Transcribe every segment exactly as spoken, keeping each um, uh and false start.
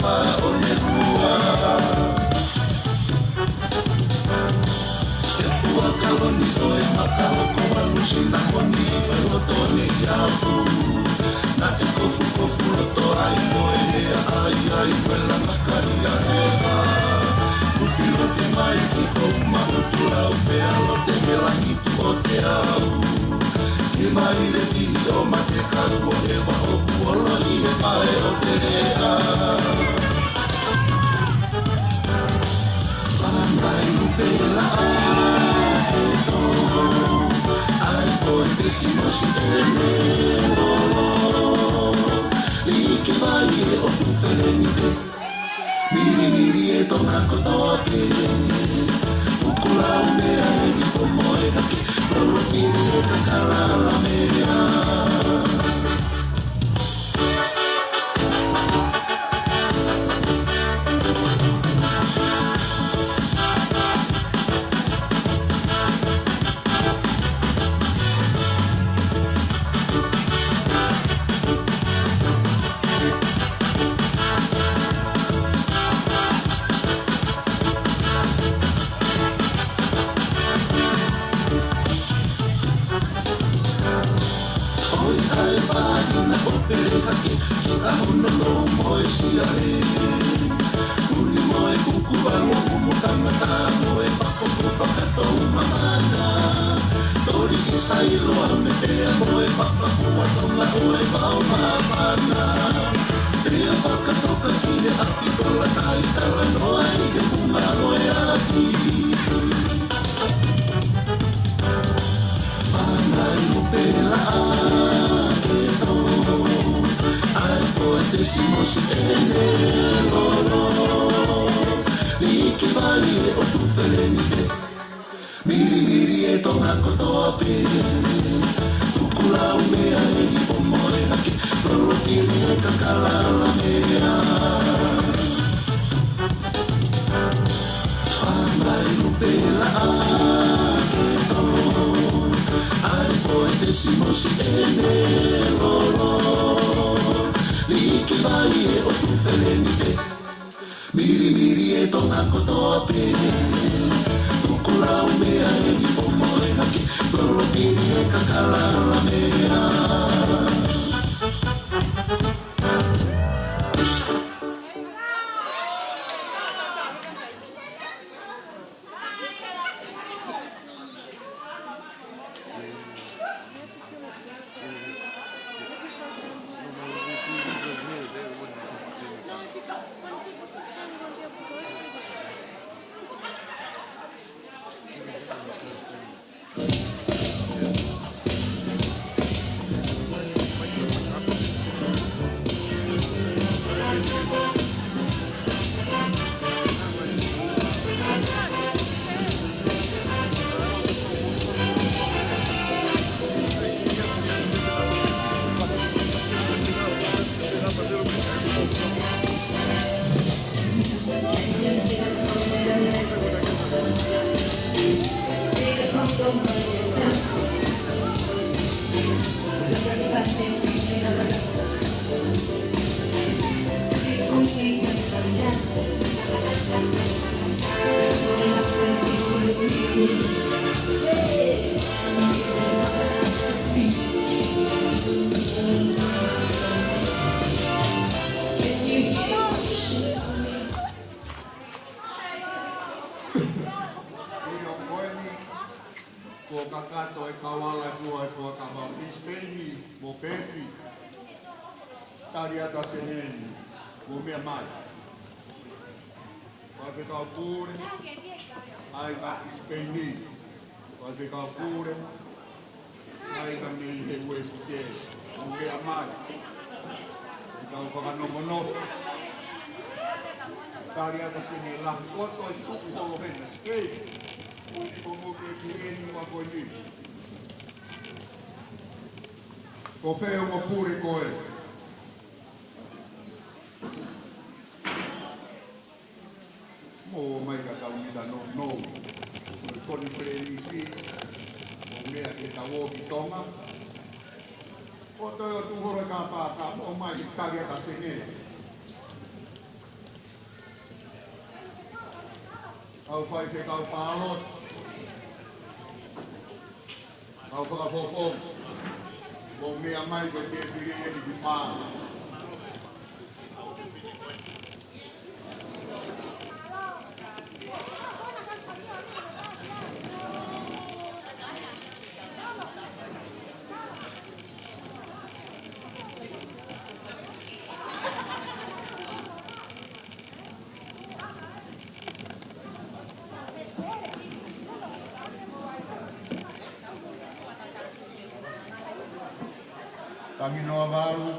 Faʻo ne lua. He pua kaloni ʻo e maka hoko anu sinamoni ʻo e loto ni afu. Naʻe kofukofu loto ai ʻo e hea ai ai ʻo e langa kai a heva. Lufilufi mai ki hoʻo maʻu tulau pea lote he langi tuʻo te au. Ki mai le fihi ʻo mate kau ʻo heva ʻo kuolo ʻi he pae ʻo te lea. Pangai lupe la a ke tō. Ai ko e te simosi e me lolo. Like vai e ʻotu feleni te. Milimili e Tonga kotoa pē. Kukulau meʻa e ifo moe hake. Lolo pili e kakala la meʻa. ʻOi ʻa e faʻahinga ʻo pele hake ki ʻaho nono mo e siale. Uni mo e kuku alo mo kamata mo e pako ko fakatou mamana. Toli ʻi Sailoa me pea mo e papa kua Tonga ʻo e vao mafana. Pea fakatoka ki he ʻapi kola kai talanoa ʻi he hunga mo e ahi. Pangai lupe la a ke tō. Ai ko e te simosi e me lolo. Like vai e ʻotu feleni te. Milimili e Tonga kotoa pē. Kukulau meʻa e ifo moe hake. Lolo pili e kakala la meʻa. Pangai lupe la a ke tō. Ai ko e te simosi e me lolo. Like vai e ʻotu feleni te. Milimili e Tonga kotoa pē. Kukulau meʻa e ifo moe hake. Lolo pili e kakala la meʻa. ʻIo ko eni, kuo kakato e kauala ʻe ua ʻo e fuakava, Pisi Peini mo Pefi. Taliata Seneni, mou meʻa mai. Faifekau Pule, ʻa e Pisi Peini. Faifekau Pule, ʻa e mei he Uēsite, mou meʻa mai. Ke tau fakanofonofo. Taliata Seneni, lahi koto e tuku holo hena, Sikeiti. Ko mo ke ki eni ua ko ni. Ko fē ongo pule ko ē? Mou ō mai ka tau mita nounou. Ko e konifelenisi, ʻo meʻa ke tau ō ki Tonga. ʻO toe ʻo tuʻu holo e kāpaka, mou ō mai ki Taliata Seneni. Kau faifekau pāloti, kau fakafofonga, mou meʻa mai ki he tēpile ʻi he pā. Tangi noa valu.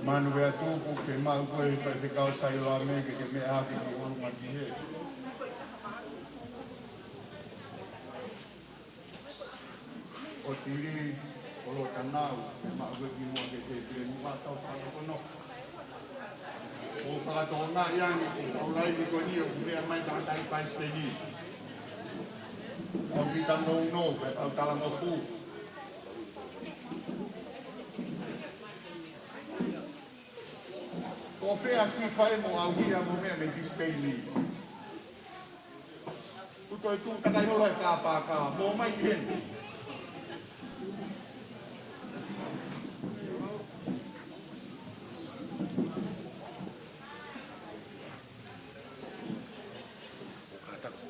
Manu ē atu, ʻoku ke maʻu koe ʻe he faifekau Sailoame ke ke meʻa hake ki ʻolunga ki hē. ʻOtili, ʻOlotanau, ke maʻu koe ki muʻa ke te pile muʻa tau fakatonga. ʻOku fakatokangaʻi ange ʻe he tau laivi ko eni ʻoku meʻa mai tangataʻeiki palesiteni. ʻOku ʻi ai e nounou, pea tau talangofua. Ko fē ʻa Sifa mo ʻAuhia mo meʻa mei Bisipeini? ʻOku toe tuʻu takai holo he kāpaka, mou ō mai ki heni.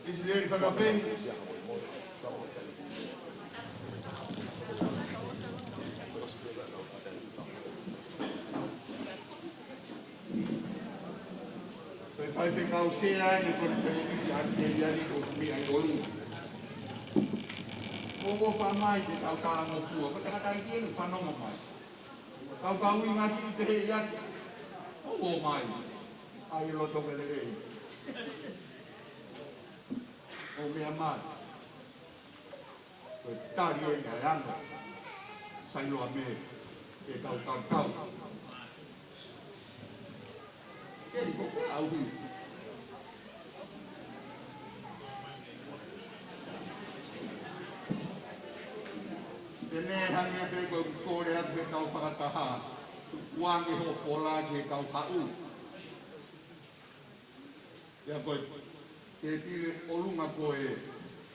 ʻIsileli Fakafehi. Ko e faifekau sea ʻi he konifelenisi ʻAositelēlia ni ʻoku meʻa ʻi ʻolunga. Mou ō mai ke tau talangofua, ko e tangataʻeiki eni fanongo mai. Kau kau ʻi ngati ʻi te he iaki. Mou ō mai. ʻAi e loto veleʻei. ʻO meʻa mai. Ko e tali eni ʻa e anga Sailoame ʻi he kau kautau. Kei ko fē ʻAuhia? Te ne hangē pē ko e kole atu he kau fakataha, tuku ange hoʻo pola ki he kau haʻu. Pea ko e tēpile ʻolunga ko ē,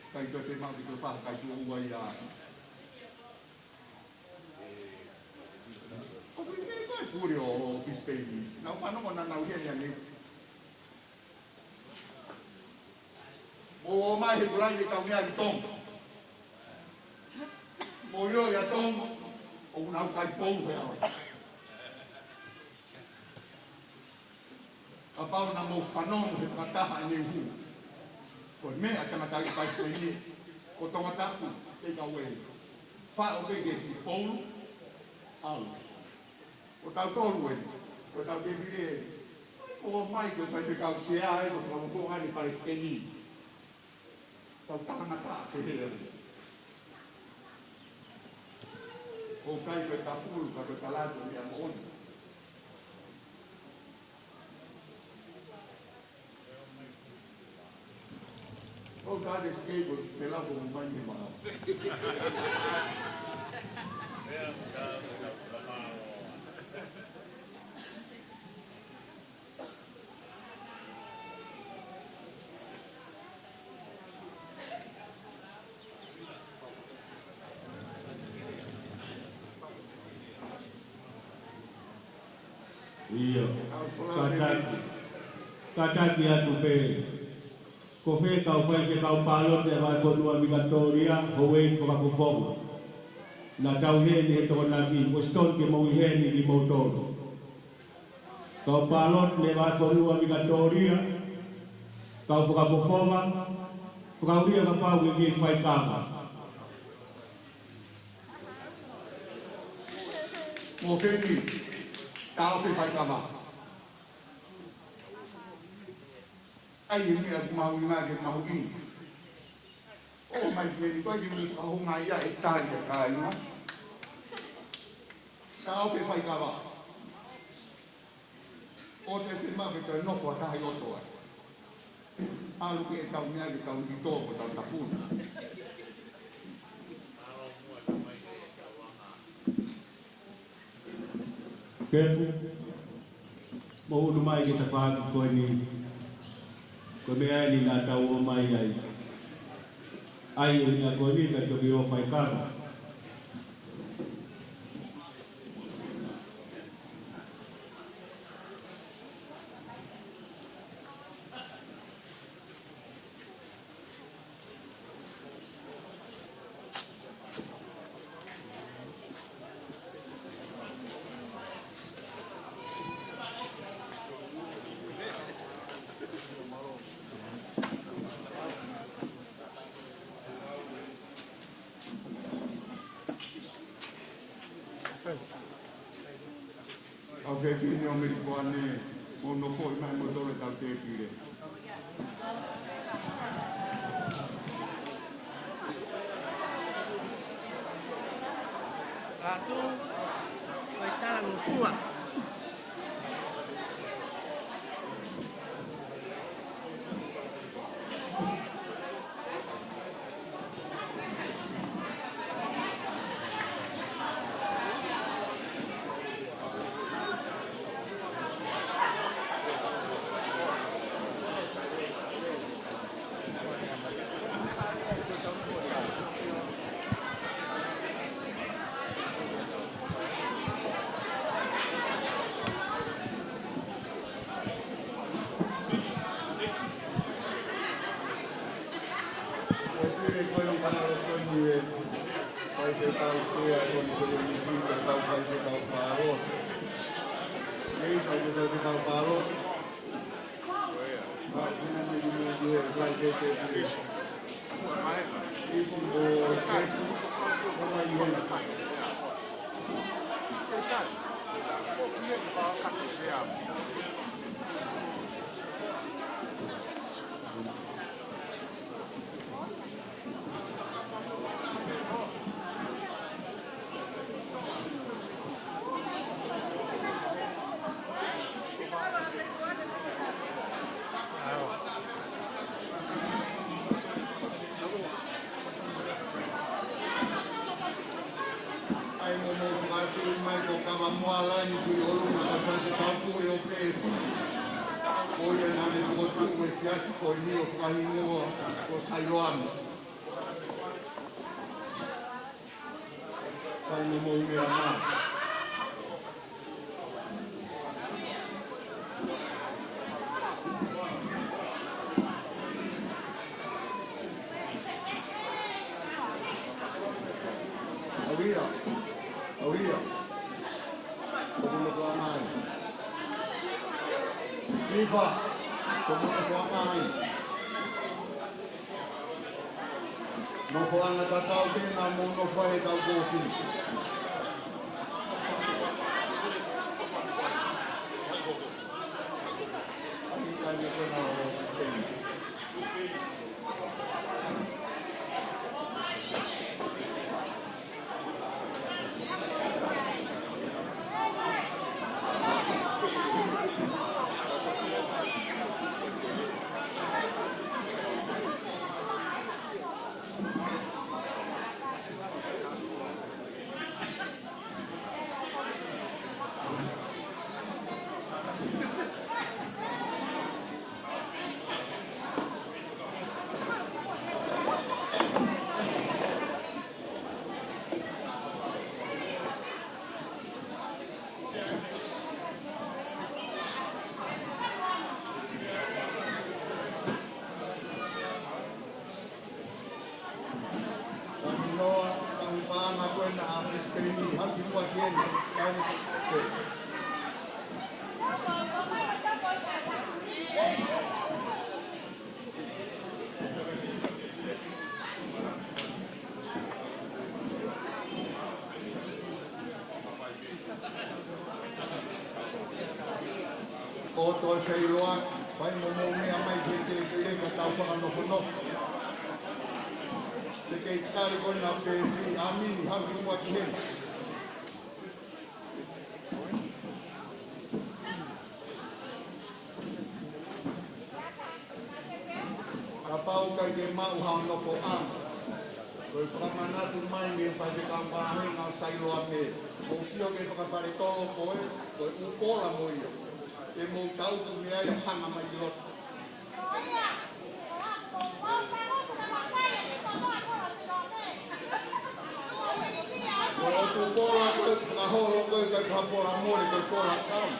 ʻikai toe te maʻu ki toe fakakai tuʻo ua ia. ʻOku ʻi ai ko e pule ʻo, ʻo Bisipeini. Nau fanongo naʻa nau heni ange. Mou ō mai he kuo lahi e tau meʻa ʻi Tonga. Mou ʻilo ʻia Tonga, ʻoku nau kai pou he ʻaho. Kapau naʻa mou fanongo he fakataha ʻaneuhu, ko e meʻa tangataʻeiki palesiteni, ko Tongatapu, te kau ē. Faʻo pē ke ki pou, ʻalu. Ko tautolu ē, ko tau tēpile ē. Ō mai ko e faifekau sea ē, ko e fakafofonga ʻa e palesiteni. Tau tangata pehē ange. ʻOku ʻikai ko e tafulu, ka ko e talatu ia moʻoni. ʻOku ʻikai ke ko e pela ko mai ni maʻa. ʻIo. Kātaki. Kātaki atu pē. Ko fē kau faifekau pāloti ʻa e vahefonua Vikatōlia, houʻeiki fakafofonga. Naʻa tau ʻi heni he Tokonaki, ʻosi tonu ke mou ʻi heni kimoutolu. Kau pāloti mei he vahefonua Vikatōlia, kau fakafofonga, fakaulia kapau ʻe kei fai kava. Mōfeni, Taʻofi e faikava. ʻAi e meʻa ʻoku mahuʻinga ke mahuʻinga. ʻOmai ke ni koe ki muʻa hounga ia e tali e kāinga. Taʻofi e faikava. ʻOua te ke maʻu ke toe nofo ʻa taha ʻi loto ai. ʻAlu ki he tau meʻa ke tau ʻi tō ko tau tapuna. Kepu, mou ʻunu mai ki he tafaʻaki ko eni, ko e meʻa eni naʻa tau ō mai ai. ʻAi e meʻa ko eni ka toki ō faikava. ʻOku ke kini ʻo mei kuane, mo nofo mai mo tole tau te pile. Atu, ko e tala mo tua. ʻAi mo mou fakatui mai ko Kavamoa Laini kui ʻolunga ka sa te tau pule ʻo pē. Ko ia naʻa ne fokotuʻu e siasi ko eni ʻo fakahingoa ko Sailoamo. ʻAi mo mou meʻa mai. ʻAuia, ʻauia. Ko hono koa mai. Ifa, ko hono koa mai. Nofo ʻana tatau pē naʻa mou nofo ai he kau kōsini. ʻOtua ʻoku ʻiloa, fai mo mou meʻa mai ki he tēpile ka tau fakanofonofo. Te kei tali ko ena pē, ʻameni, haʻu ki muʻa ki heni. Kapau ʻikai ke maʻu haʻo nofoʻanga, ko e fakamanatu mai mei he faifekau vāhenga ʻo Sailoame, mou sio ki he fakafale tolo ko ē, ko e ʻupola mo ia. Ke mou tautu mei ai ʻo hanga mai ki loto. Ko e ʻupola ko ē, ka holo ko ē, ka ka pola mole, ko e pola kau.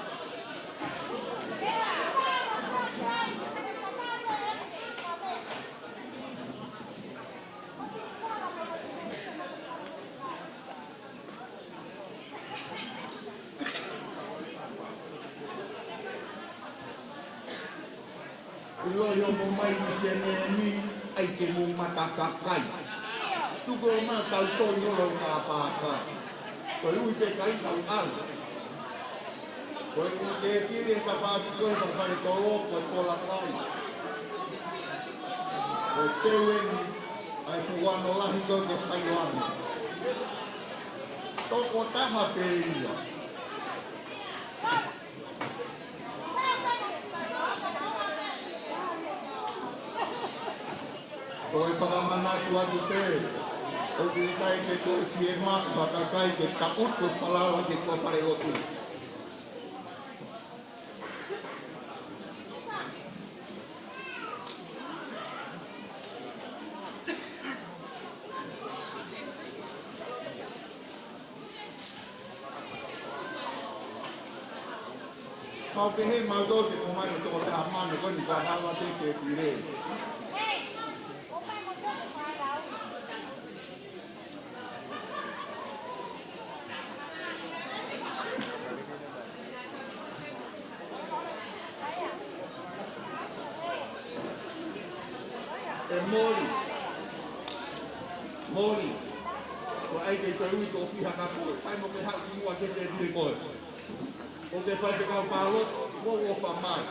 ʻIloʻi hoʻomou ʻomai ki Senemi, ʻai ke mou mata kakai. Tuku ʻo mata tau toi olo ka pāka. Ko e ui te kai kau ʻalu. Ko e ui te pili e kapati ko e fakafale tolo, ko e pola kai. Ko e teu eni, ʻa e fuano lahi ko ē ko Sailoame. Tokotaha pē ia. Ko e fakamanatu atu pē, ʻoku ʻikai ke toe fiemaʻu ha kakai ke taʻutu ʻo falala ki he kau falelotu. Mau pehē mautolu ke ʻomai e tokotaha manu ko eni ka hala te ke pire. ʻE Moli. Moli. Ko ai ke toe ui ko fiha ka ko, fai mo ke haʻu ki muʻa ke te pire koe. ʻO ke fai ke kau pālo, ʻo ʻofa mai.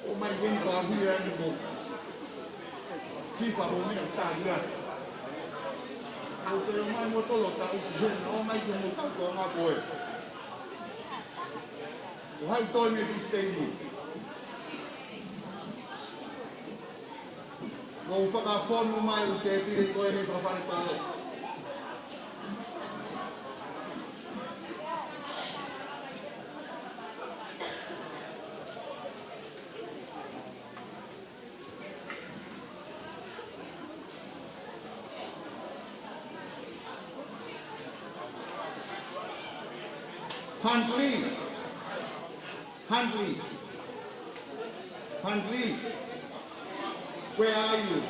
ʻOmai ke ni ko a hui ai mo. Sifa mo mea tali atu. ʻOku te ʻomai mo tolo ta uki hena, ʻomai ke mo tau ko ngā koe. ʻO hai toi me ki Steini. Mou fakafonu mai ʻoku te pili ko e he fakafale palo. Huntley. Huntley. Huntley. Where are you?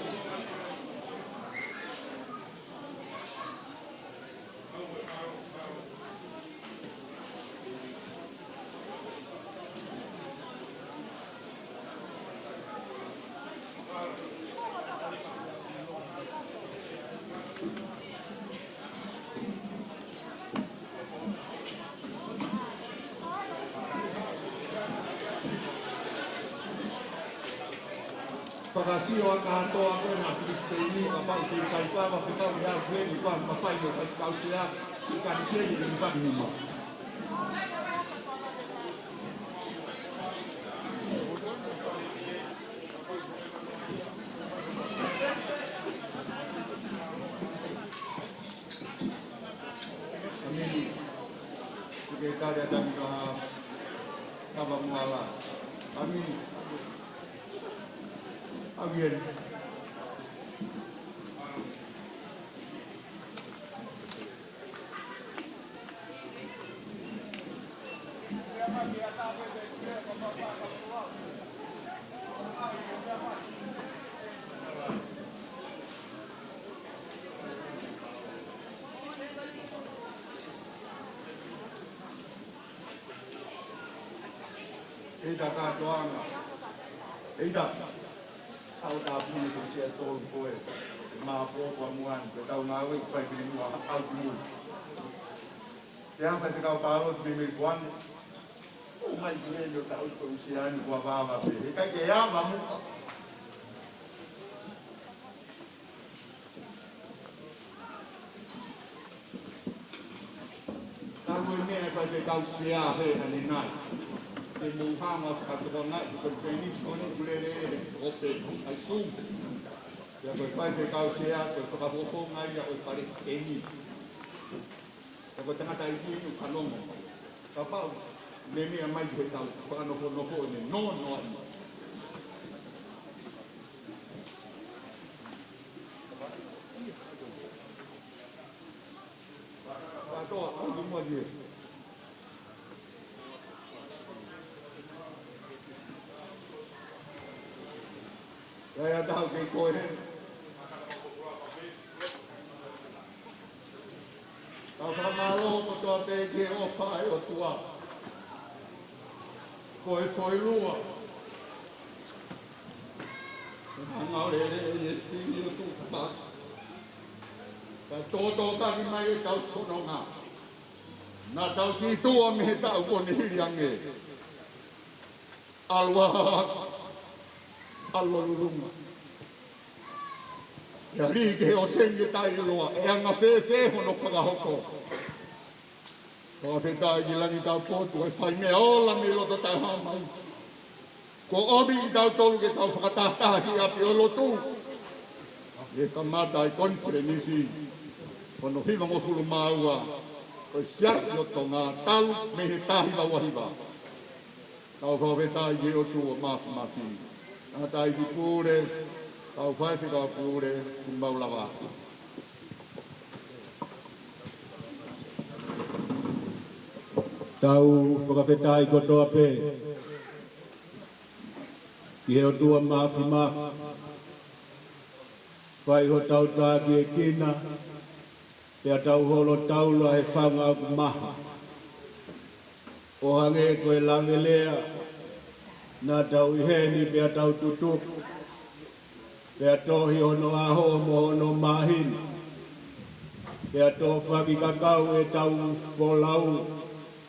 Fakasio ʻa kātoa ko ena Pilisiteini, kapau te kai pava, pe kau ia kueni pam, ka fai mo kai kau sea, i ka ni seni ni pam ni mo. ʻAmeni. Sekelitali ʻa Tami ka Kava Moala. ʻAmeni. ʻAmeni. ʻEita kātoanga. ʻEita. ʻOku tāpuni ko sia tolu ko e. Māpō ko a muan, ko tau ngāue, fai ki muʻa, au ki muʻa. Te aha te kau pālo, te mei kuan. ʻOmai ki heni ʻo tau ʻi ko usiani kua vava pē. He ʻikai ke ava muʻa. Ka ko e meʻa ʻe fai pē kau sea he ʻanenai. Ke mou hanga fakatokangaʻi ko e Chinese ko eni kulele e ope ai sum. Pea ko e fai pē kau sea ko e fakafofonga ia ʻo e palesiteni. Ka ko e tangataʻeiki ʻoku fanongo. Kapau ne meʻa mai he tau fakanofonofo ne nonoa ia. Kātoa, ʻoku mua ia. Kae ʻatā ke koe. Tau fakamālō kotoa pē ki he ʻofa ʻa e ʻOtua. Ko e foʻi lua. Ko e hanga ʻo lele ʻe he Siasi ʻo Tuʻapasi. Ka tōtōkaki mai ʻetau fononga. Naʻa tau sītuʻa mei he taʻu kuo ne hili ange. ʻAlu ā, ʻalu ā lulunga. ʻE ali ke he ʻo seni e tai loa, ʻe anga fēfē hono fakahoko. Fakafetaʻi ki langi taupotu, ʻe fai meʻa ola mei loto taʻehāmai. Kuo ʻomi kitautolu ke tau fakatahataha ki ʻapi ʻo lotu. ʻE kamata e konifelenisi, hono hivangofulu mā ua, ʻo e Siasi ʻo Tonga talu mei he taha hiva ua hiva. Tau fakafetaʻi ki he ʻOtua Māfimafi. Tangataʻeiki pule, kau faifekau pule, kuo mau lava atu. Tau fakafetaʻi kotoa pē ki he ʻOtua Māfimafi. Fai hotau takiekina, pea tau holo taula he fanga ʻoku maha. ʻO hangē ko e lave lea, naʻa tau ʻi heni pea tau tutuku, pea tohi hono ʻaho mo hono māhina, pea tō fakikakau ʻetau folau,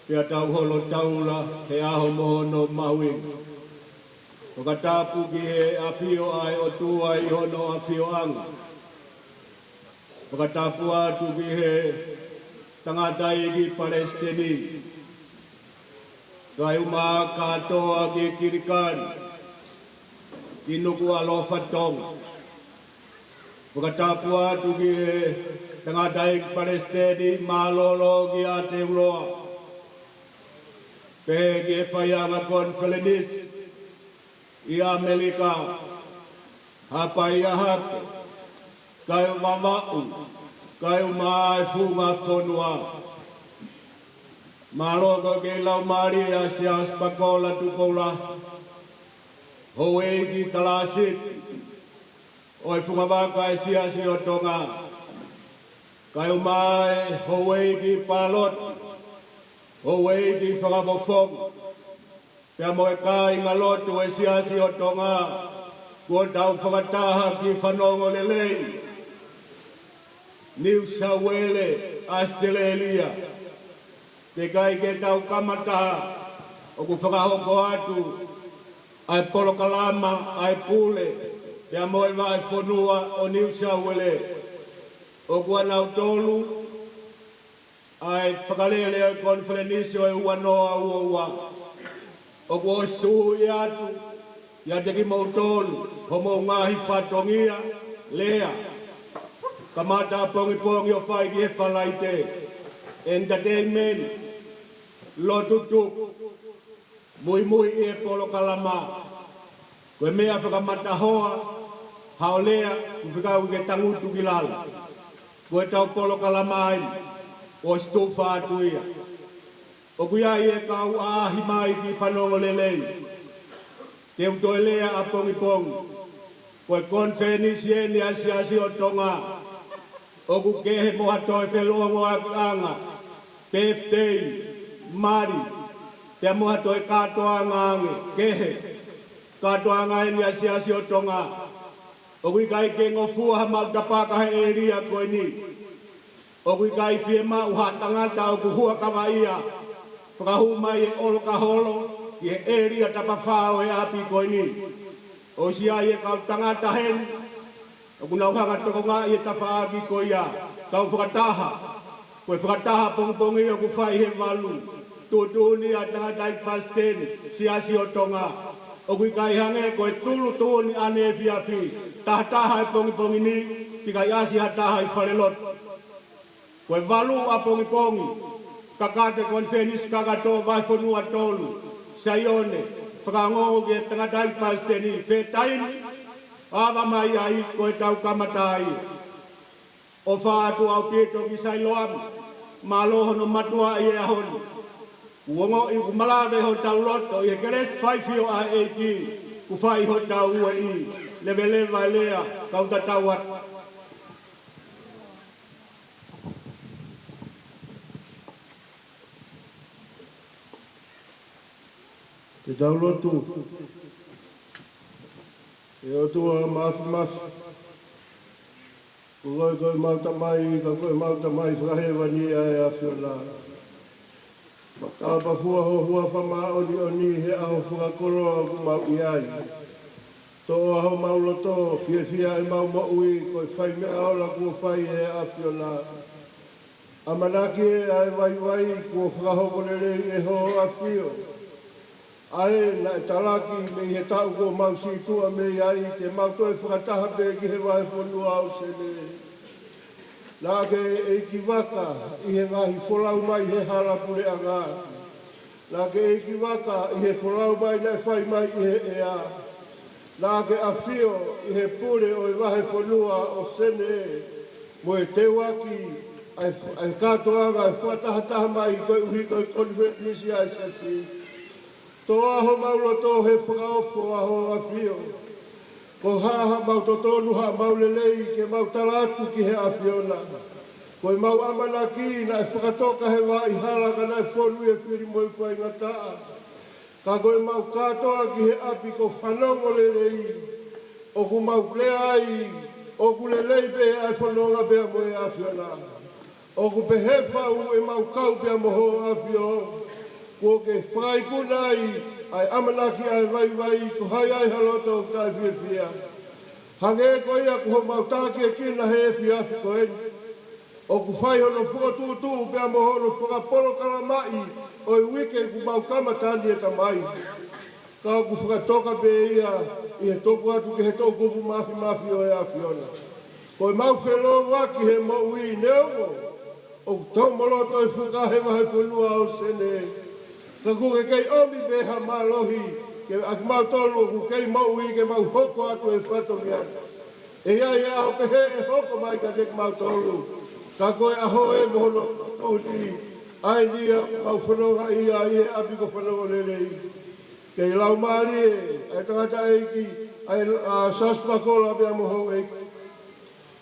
pea tau holo taula he ʻaho mo hono mahuʻinga. Fakatapu ki he ʻafio ʻa e ʻOtua ʻi hono ʻafioʻanga. Fakatapu atu ki he tangataʻeiki palesiteni, kae ʻumaʻā kātoa ki Kilikani, ki Nukuʻalofa Tonga. Fakatapu atu ki he tangataʻeiki palesiteni mālōlō ki Aotearoa, pehē ki he faiʻanga konifelenisi ʻi ʻAmelika, Haʻapai ʻa Hake, kae ʻumaʻā Vavaʻu, kae ʻumaʻā e funga fonua. Mālō ʻoku kei laumālie ʻa Siaosi Pakola Tupoula, houʻeiki Talāsiti, ʻo e fungavaka e Siasi ʻo Tonga, kae ʻumaʻā e houʻeiki pāloti, houʻeiki fakafofonga, pea mo e kāingalotu e Siasi ʻo Tonga, kuo tau fakataha ki Fanongolelei, New South Wales, ʻAositelēlia. Teʻeki ai ke tau kamata, ʻoku fakahoko atu ʻa e polokalama ʻa e pule, pea mo e vahefonua ʻo New South Wales. ʻOku ʻanautolu ʻa e fakalele ʻo e konifelenisi ʻo e ua noa ua ua. ʻOku ʻosi tuʻu atu ʻiate kimoutolu homou ngaahi fatongia lea. Kamata ʻapongipongi ʻo fai ki he Falaite. Entertainment, lotu tuku, muimui e polokalama. Ko e meʻa fakamatahoa, haʻo lea, ʻoku fekau ke tangutu ki lalo. Ko ʻetau polokalama ʻeni, ʻosi tufa atu ia. ʻOku ʻi ai e kau ʻaʻahi mai ki Fanongolelei. Te u toe lea ʻapongipongi. Ko e konifelenisi ʻeni ʻa e Siasi ʻo Tonga. ʻOku kehe mo ha toe felōngoakiʻanga, birthday, mali, pea mo ha toe kātoanga ange, kehe. Kātoanga ʻeni ʻa e Siasi ʻo Tonga. ʻOku ʻikai ke ngofua ha maʻu tapaka he ʻēlia ko eni. ʻOku ʻikai fiemaʻu ha tangata ʻoku huʻakavaʻia Fakahū mai e ʻolo ka holo ʻi he ʻēlia tapafā ʻo e ʻapi ko eni. ʻOsi ʻi ai e kau tangata heni ʻoku nau hanga tokongaʻi e tafaʻaki ko ia. Tau fakataha. Ko e fakataha pongipongi ʻoku fai he valu. Tuʻutuʻuni ʻa e tangataʻeiki palesiteni Siasi ʻo Tonga. ʻOku ʻikai hangē ko e tulutuʻuni ʻaneefiafi. Taha taha e pongipongi ni, ʻikai ʻasi ha taha ʻi falelotu. Ko e valu ʻapongipongi, kakato e konifelenisi kakato vahefonua tolu, Saione, fakaongoongo ki he tangataʻeiki palesiteni, fē taimi ʻe ava mai ai ko e tau kamata ai. ʻOfa atu ʻaupito ki Sailoami, mālō hono mātuʻaki e ʻaho ni. Kuo ongoʻi kuo malave hotau loto ʻi he kelesi faifio ʻa e ʻEiki, kuo fai hotau ueʻi, leveleva e lea, kau tatau atu. Te tau lotu. ʻE ʻOtua Māfimafi, ko koe ko ʻemau Tamai, ka ko ʻemau Tamai fakahēvani ʻa e ʻAfiona. Fakatapua ho huafa māʻoniʻoni he ʻaho fakakoloa ʻoku mau ʻi ai. Toʻoa homau loto, fiefia ʻemau moʻui, ko e fai meʻa ola kuo fai ʻe he ʻAfiona. ʻAmanaki ʻa e vaivai kuo fakahoko lelei ʻe Hoʻo ʻAfio. ʻA ē naʻe talaki mei he taʻu kuo mau sītuʻa mei ai te mau toe fakataha pē ki he vahefonua ʻo Sene. Naʻa ke ʻeikivaka ʻi he ngaahi folau mai he hala puleʻanga. Naʻa ke ʻeikivaka ʻi he folau mai naʻe fai mai ʻi he ʻea. Naʻa ke ʻafio ʻi he pule ʻo e vahefonua ʻo Sene mo e teuaki ʻa e, ʻa e kātoanga ʻe fakatahataha mai koeʻuhi ko e konifelenisi ʻa e Siasi. Toʻoa homau loto he fakaofo ʻa Hoʻo ʻAfio. Ko haʻamau totonu, haʻamau lelei ke mau tala atu ki he ʻAfiona. Ko ʻemau ʻamanaki naʻe fakatoka he vaʻa hala ka naʻe fonu ʻi he fili mo e faingataʻa. Ka ko ʻemau kātoa ki he ʻapi ko fanongo lelei. ʻOku mau lea ai, ʻoku lelei pē ʻa e fononga pea mo e ʻAfiona. ʻOku pehē fau ʻemau kau pea mo Hoʻo ʻAfio. Kuo ke fakaikuna ai ʻa e ʻamanaki ʻa e vaivai, ko hai ai ha loto ʻoku taʻefiefia. Hangē ko ia ko homau tākiekina he efiafi ko eni. ʻOku fai hono fokotuʻutuʻu pea mo hono fakapolokalamaʻi ʻo e uike kuo mau kamata ni ʻe Tamai. Ka ʻoku fakatoka pē ia ʻi he tuku atu ki he toʻukupu māfimafi ʻo e ʻAfiona. Ko ʻemau feʻiloaki he moʻui neongo ʻoku tōmoloto e fuka he vahefonua ʻo Sene. Ka kuo ke kei ʻomi pē ha mālohi ke ʻa kimautolu ʻoku kei moʻui ke mau hoko atu e fatongia. ʻE ʻi ai e ʻaho pehē ʻe hoko mai kiate kimautolu. Ka ko e ʻaho ē mo hono tuʻutuʻuni, ʻa eni ia mau fononga ai ʻi he ʻapi ko fanongo lelei. Kei laumālie ʻa e tangataʻeiki, ʻa e, ʻa Siaosi Pakola pea mo Houʻeiki.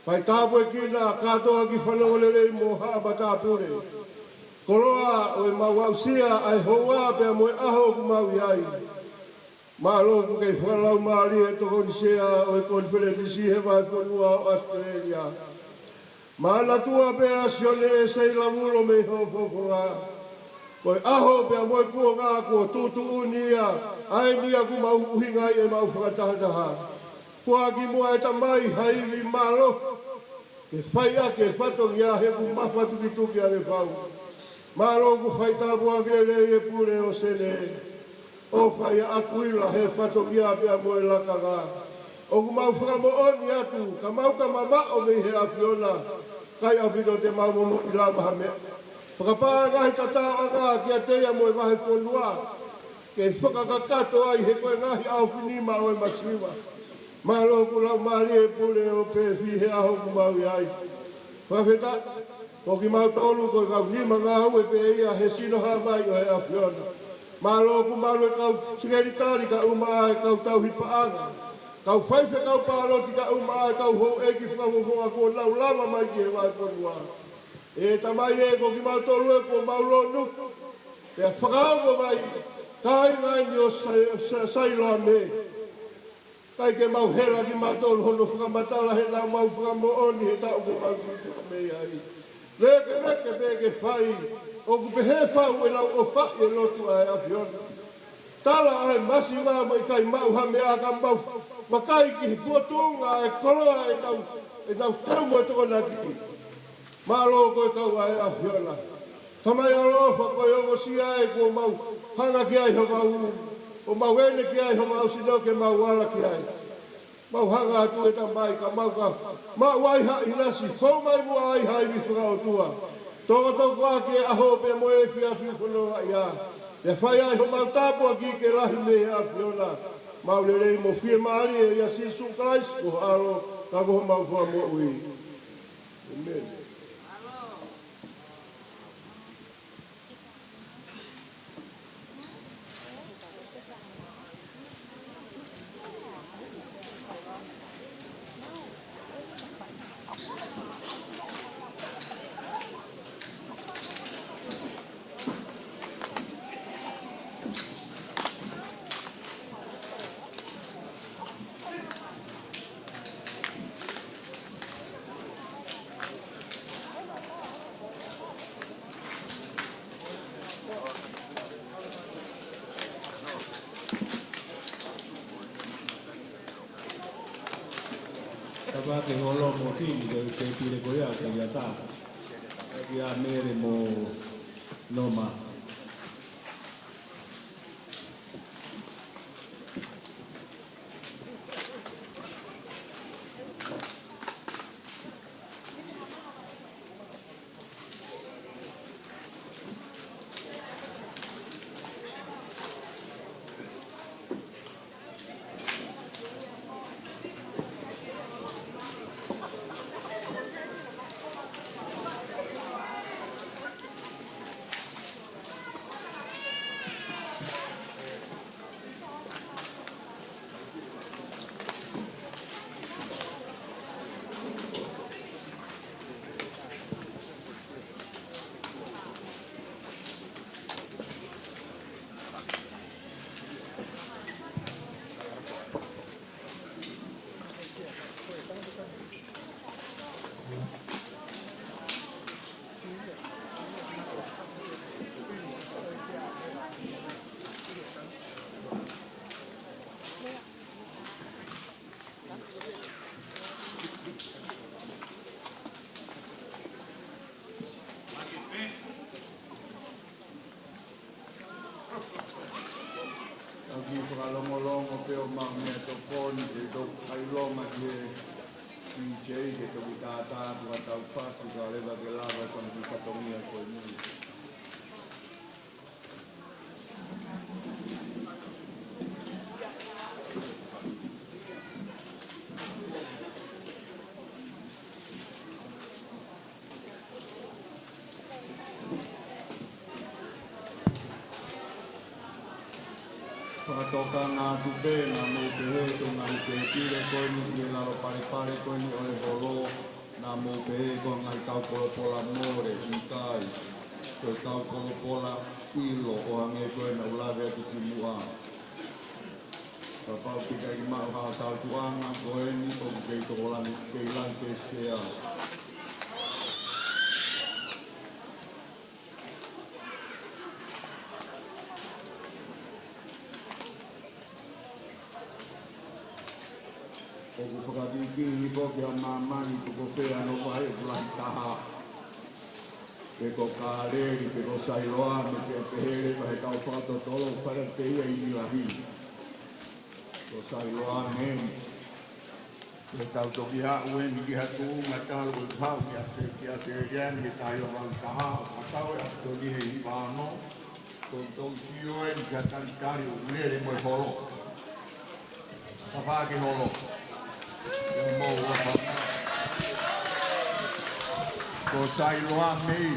Fai tāpuekina kātoa ki fanongo lelei mo haʻa matāpule. Koloa ʻo ʻemau aʻusia ʻa e houa pea mo e ʻaho ʻoku mau ʻi ai. Mālō ʻoku kei fakalaumālie e tokoni sea ʻo e konifelenisi he vahefonua ʻo ʻAositelēlia. Manatua pē ʻa Sione ʻEsei Lavulo mei hoʻo fofonga. Ko e ʻaho pea mo e kuonga kuo tuʻutuʻuni ia, ʻa eni ia ʻoku mau ʻuhinga ai ʻemau fakatahataha. Foaki muʻa ʻe Tamai ha ivi mālohi ke fai ʻaki e fatongia he ʻoku mafatukituki ange fau. Mālō ʻoku fai tāpuaki lelei e pule ʻo Sene. ʻOfa ʻia ʻAkuila he fatongia pea mo e lakanga. ʻOku mau fakamoʻoni atu ka mau ka mamaʻo mei he ʻAfiona, ʻikai ʻaupito te mau momoʻi lava ha meʻa. Fakapaʻanga ʻi he tatau ʻanga kiate ia mo e vahefonua, ke fakakakato ai he ko e ngaahi ʻaofinima ʻo e masiva. Mālō ʻoku laumālie e pule ʻo Pefi he ʻaho ʻoku mau ʻi ai. Fakafetaʻi, ko kimautolu ko e kau nima ngāue pē ia he sino hā mai ʻo e ʻAfiona. Mālō ʻoku malu e kau sekelitali kaeʻumaʻā e kau tauhi paʻanga, kau faifekau pāloti kaeʻumaʻā e kau houʻeiki fakafofonga kuo nau lava mai ki he vahefonua. ʻE Tamai ē, ko kimautolu ē kuo mau lonu, pea fakaongo mai, kāinga eni ʻo Sai-, Sa-, Sailoame. ʻIkai ke mau hela kimautolu hono fakamatala he naʻa mau fakamoʻoni he taʻu kuo mau sītuʻa mei ai. Vēkeveke pē ke fai, ʻOku pehē fau ʻenau ʻofaʻi e lotu ʻa e ʻAfiona. Tala ʻa e masiva mo ʻikai maʻu ha meʻa ka mau vakai ki he fuotunga ʻa e koloa ʻenau, ʻenau tau mo e tokonaki. Mālō ko e kau ʻa e ʻAfiona. Tamai ʻaloʻofa, ko e ongosia ē kuo mau hanga ki ai homau, ʻo mau ʻene ki ai homau sino ke mau ala ki ai. Mau hanga atu ē Tamai ka mau ka maʻu ai ha ʻinasi, fou mai muʻa ai ha ivi fakaʻotua. Tokotoko ʻaki e ʻaho pea mo e efiafi fononga ia. Pea fai ai homau tāpuaki ke lahi mei he ʻAfiona. Mau lelei mo fiemālie ʻia Sīsū Kalaisi ko ho ʻAlo, ka ko homau Fakamoʻui. ʻĒmeni. Tapa ke holo mo Tini ke, ke pile ko ia ke ia ta. Ke ia Mele mo Noma. Tau kiʻi fakalongolongo pē ʻo maʻu meʻatokoni, ʻe toki ʻai loma ki he DJ ke toki tātā atu ʻa e tau fasi, ka leva ke lava e kona ki fatongia ko eni. Fakatokanga atu pē, naʻa mou pehē ko e ngaahi pēpile ko eni ʻi he lalo palepale ko eni ʻo e holo, naʻa mou pehē ko e ngaahi kau polopola mole, ʻikai. Ko e kau polopola ʻilo ʻo hangē ko ē naʻa ku lave atu kimuʻa. Kapau ʻoku ʻikai ke maʻu ha tautuʻanga ko eni ʻoku kei tokolahi, kei lahi pē sea. ʻOku fakakikihi pē ki ha māmani tuku pē ʻa hono vahe ʻoku lahi taha. Pe ko Kaleli, pe ko Sailoa, mo e pehē leva he kau fakatotolo, fai pē ia ʻi he lahi. Ko Sailoa mei. Ke tau toki aʻu eni ki ha tuʻunga talu ʻo e pau ki ʻAse-, ki ʻAseleia ni he taha hiva valu taha, ʻo ka tau e ʻaho ni he hiva ono, ko e tau sio eni ki ha talitali ʻoku lele mo e holo. Kapau ke holo. Ke mou ʻofa. Ko Sailoa mei.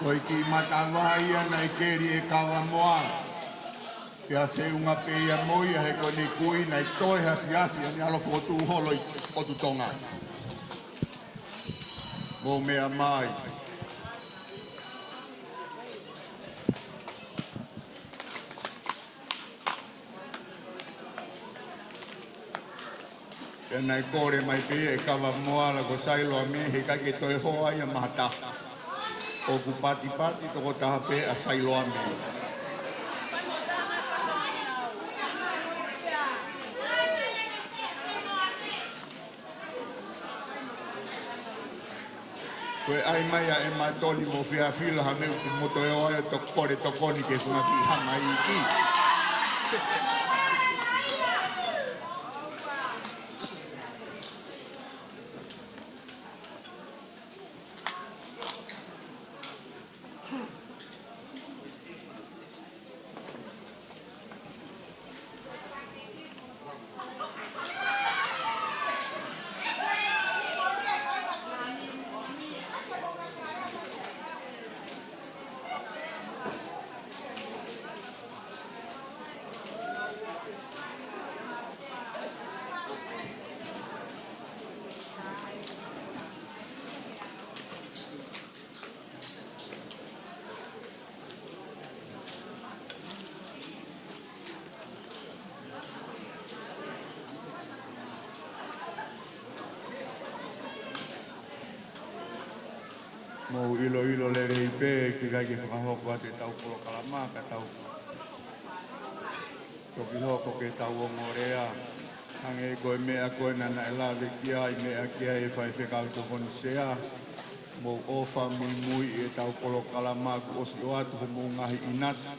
Ko e kiʻi matavai ia naʻe keli ʻe Kavamoala. Pea feʻunga pē ia mo ia he ko ʻene kui naʻe toe hasiasi ʻene ʻalu ʻo fokotuʻu holo ʻi ʻOtu Tonga. Mou meʻa mai. Pea naʻe kole mai pē ʻe Kavamoala ko Sailoa mei he ʻikai ke toe hoa ia maha taha. ʻOku patipati tokotaha pē ʻa Sailoame. Ko e ʻai mai ʻa ʻEma Toni mo Fiafila ha meʻa ʻoku moto ʻo ʻai ʻo tokole tokoni ke funga ki hanga iiki. Mou ʻiloʻilo lelei pē, ʻikai ke fakahoko atu ʻetau polokalama, ka tau toki hoko ke tau ongo lea. Hangē ko e meʻa ko ē naʻa ne lave ki ai, meʻa ki ai ʻe Faifekau Tokoni Sea. Mou ʻofa muimui ʻetau polokalama kuo ʻosi ʻoatu homou ngaahi ʻinasi.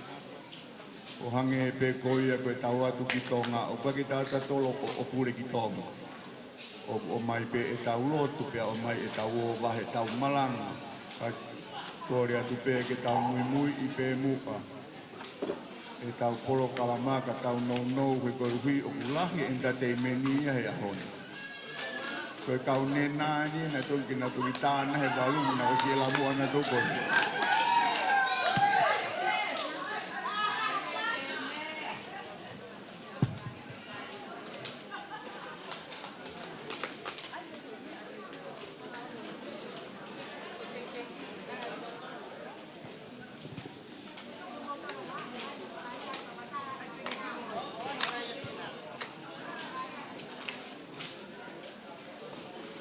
ʻO hangē pē ko ia ko e tau atu ki Tonga, ʻoku ʻikai ke tau tatolo ko ʻo pule ki Tonga. ʻOku ʻomai pē ʻetau lotu, pea ʻomai ʻetau ō vahe ʻetau malanga. Ka kole atu pē ke tau muimui ʻi pē muʻa ʻetau polokalama ka tau nounou he koeʻuhi ʻoku lahi e entertainment ia he ʻaho ni. Ko e kau nena ni naʻa tau ki naʻa tau ki tāna he valu naʻa ʻosi e lamuʻa naʻa tau ko ē.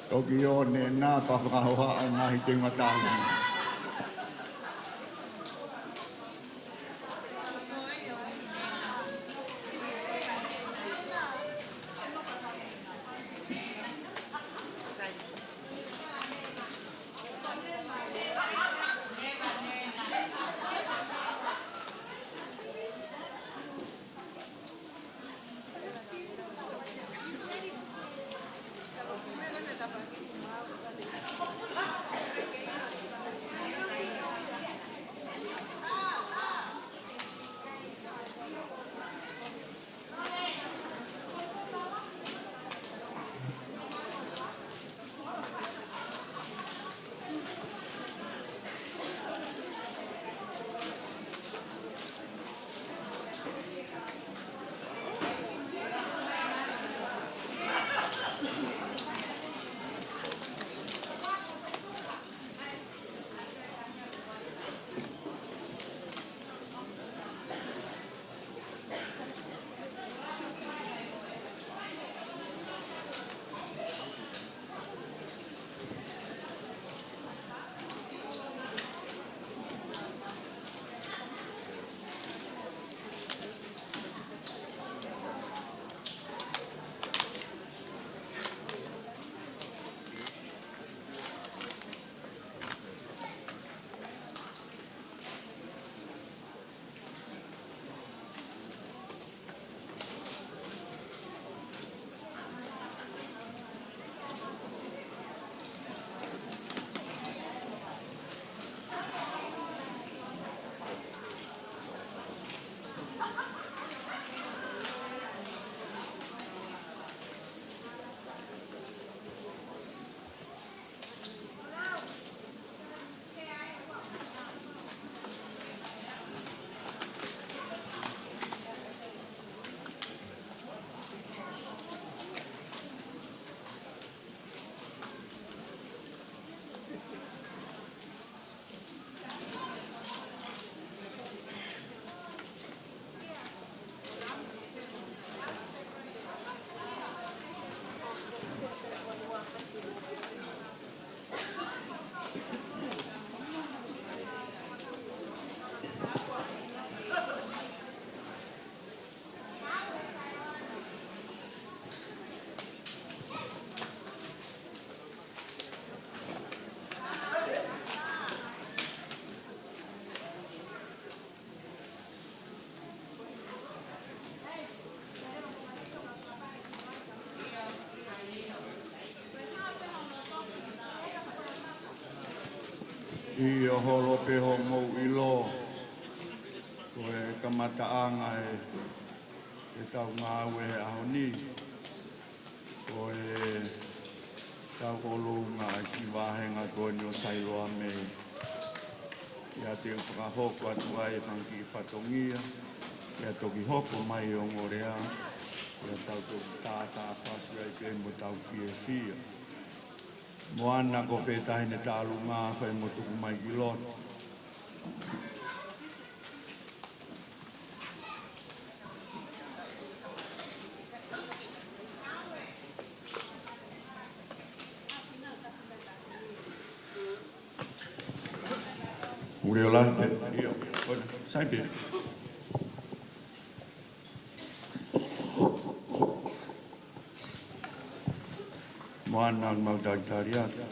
Toki ō nena pea fakahoha ʻa e ngaahi teunga tau. ʻI hoʻo holo pē hoʻomou ʻilo, ko e kamataʻanga ʻe, ʻetau ngāue he ʻaho ni, ko ʻetau ʻolunga ʻa e kiʻi vāhenga ko eni ʻo Sailoame. ʻIa te u fakahoko atu ai e fanga kiʻi fatongia, ʻia toki hoko mai ʻa e ongo lea, ʻia tau toki tātāfasi ai pē mo tau fiefia. Moana, ko fē taha ʻene tālunga, fai mo tuku mai ki loto. Ule ola, ʻio, sai pē. Moana, mau talitali atu.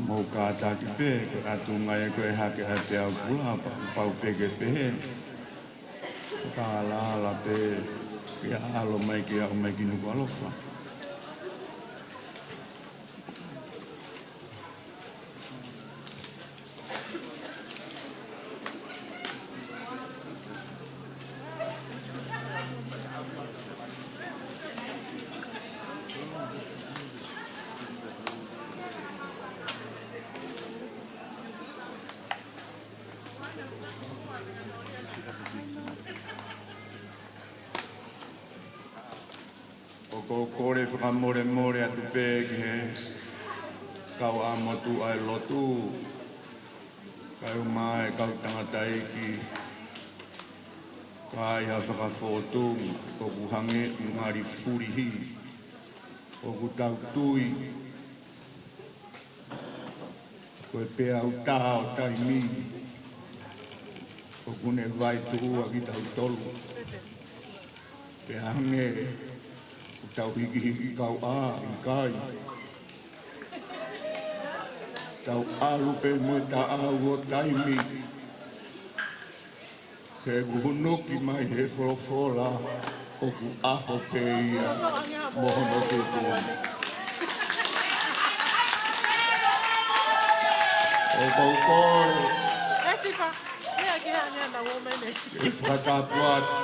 Mou kātaki pē, ko e ʻatunga ia ko e hake ʻa e peau kula, pau, pau pē ke pehē. Ka ala ala pē, ke ʻalu mai, ke aʻu mai ki Nukuʻalofa. ʻOku ou kole fakamolemole atu pē ki he kau ʻa motuʻa ʻo e lotu, kae ʻumaʻā e kau tangataʻeiki, ka ai ha fakafōtunga, ʻoku hangē ʻoku ngali fulihi, ʻoku tau tui ko e peau taha ʻo taimi, ʻoku ne vaituʻua kitautolu. Pea hangē ʻoku tau hikihiki kau ʻā, ʻikai. Tau ʻalu pē mo e taʻau ʻo taimi. He ʻoku hunuki mai he folofola, ʻoku ʻaho pē ia mo hono tupu. ʻOku ou kole. ʻE fakatapu atu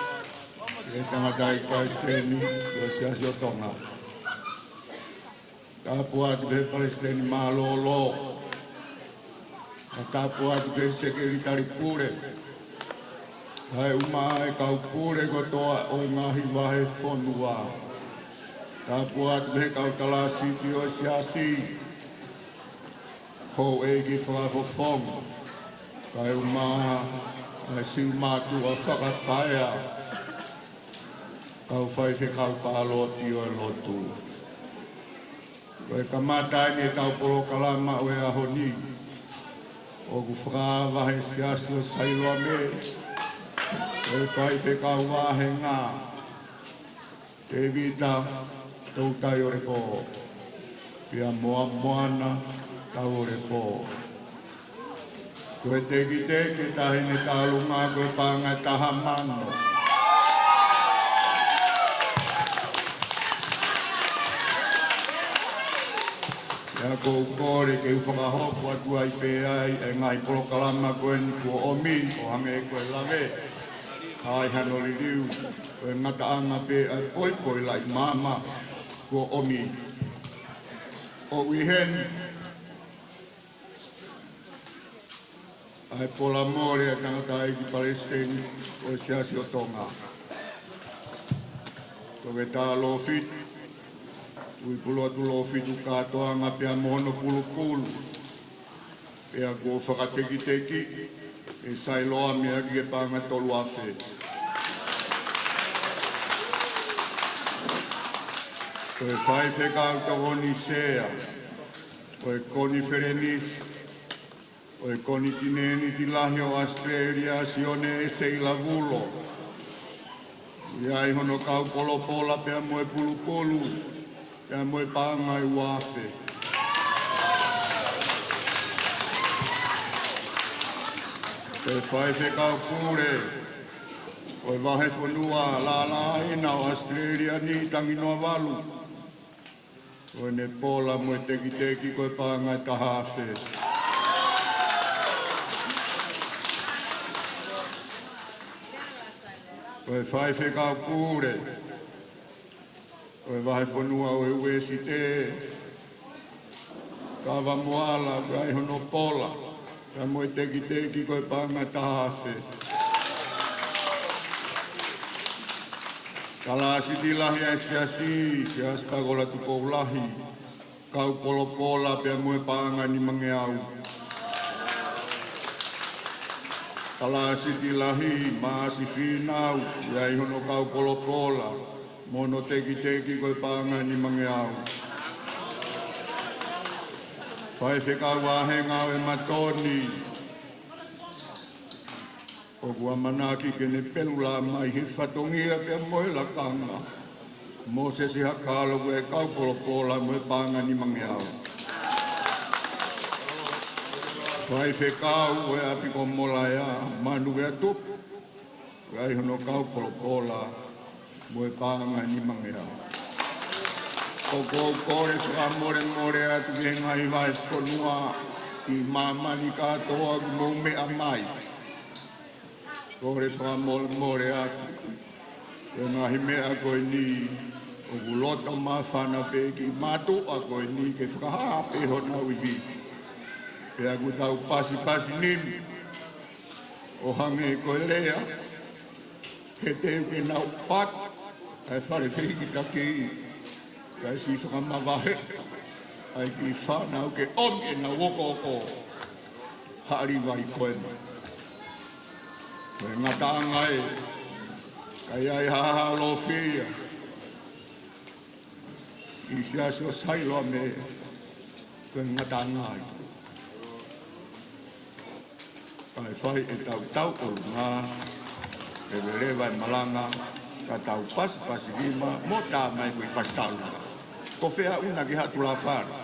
ki he tangataʻeiki palesiteni ʻo e Siasi ʻo Tonga. Tapu atu ki he palesiteni mālōlō. Tapu atu ki he sekelitali pule. Kae ʻumaʻā e kau pule kotoa ʻo e ngaahi vahefonua. Tapu atu ki he kau talāsiti ʻo e Siasi. Houʻeiki fakafofonga. Kae ʻumaʻā e siʻi mātuʻa fakapaea. Kau faifekau pāloti ʻo e lotu. Ko e kamata eni ʻetau polokalama ʻo e ʻaho ni, ʻoku fakavahe ʻe he Siasi ʻo Sailoame, ʻe he faifekau vāhenga, Tēvita Toutaioleko, pea mo ʻAmoana Tauoleko. Ko e tekiteki ʻe taha ʻi he tālunga ko e paʻanga ʻe taha mano. Pea ʻoku ou kole ke u fakahoko atu ai pē ai e ngaahi polokalama ko eni kuo ʻomi, ʻo hangē ko e lave, ʻa e hano liliu, ko e ngataʻanga pē ʻa e poipoi laʻi maama kuo ʻomi. ʻOku ʻi heni ʻa e pola mole ʻa e tangataʻeiki palesiteni ʻo e Siasi ʻo Tonga, Toketā Lōfitu Tuʻipulotu Lōfitu Kātoanga pea mo hono pulupulu, pea kuo fakatekitekiʻi ʻe Sailoame ʻaki e paʻanga ʻe tolu afe. Ko e faifekau tokoni sea ʻo e konifelenisi ʻo e konitinēniti lahi ʻo ʻAositelēlia, Sione Seilavulo, ʻoku ʻi ai hono kau polopola pea mo e pulupulu, pea mo e paʻanga ʻe ua afe. Ko e faifekau pule ʻo e vahefonua lālāina ʻo ʻAositelēlia ni, Tanginoa Valu, ko ʻene pola mo e tekiteki ko e paʻanga ʻe taha afe. Ko e faifekau pule ʻo e vahefonua ʻo e Uēsite Kavamoala, ʻoku ʻi ai hono pola pea mo e tekiteki ko e paʻanga ʻe taha afe. Kalāsiti lahi ʻa e Siasi, Siaosi Pakola Tupou Lahi, kau polopola pea mo e paʻanga ʻe nimangeau. Kalāsiti lahi, Maʻasi Fīnau, ʻoku ʻi ai hono kau polopola mo hono tekiteki ko e paʻanga ʻe nimangeau. Faifekau vāhenga ʻo e Matoni, ʻoku ʻamanaki ke ne pelu lā mai he fatongia pea mo e lakanga, Mōsese Hakalo, ʻoku ʻi ai e kau polopola mo e paʻanga ʻe nimangeau. Faifekau ʻo e ʻapi ko Molaea, Manu Veatupu, ʻoku ʻi ai hono kau polopola mo e paʻanga ʻe nimangeau. ʻOku ou kole fakamolemole atu ki he ngaahi vahefonua ʻi māmani kātoa ʻoku mou meʻa mai. Kole fakamolemole atu ki he ngaahi meʻa ko eni, ʻoku loto māfana pē kiʻi mātuʻa ko eni ke fakahā pē honau ivi. Pea ʻoku tau pasipasi nimi, ʻo hangē ko e lea, he te u ke nau patu ʻa e fale fehikitaki, kae siʻi fakamavahe ʻa e kiʻi fānau ke ʻomi ʻenau okooko. Haʻali vai ko eni. Ko e ngataʻanga ē, ka ʻi ai ha halofia ʻi he Siasi ʻo Sailoame, ko e ngataʻanga ia. Kae fai ʻetau tauʻolunga, ʻe leleva e malanga, ka tau pasipasi nima mo tā mai ko e fasi tauʻolunga. Ko fē ʻa ʻuna ki ha tulafale?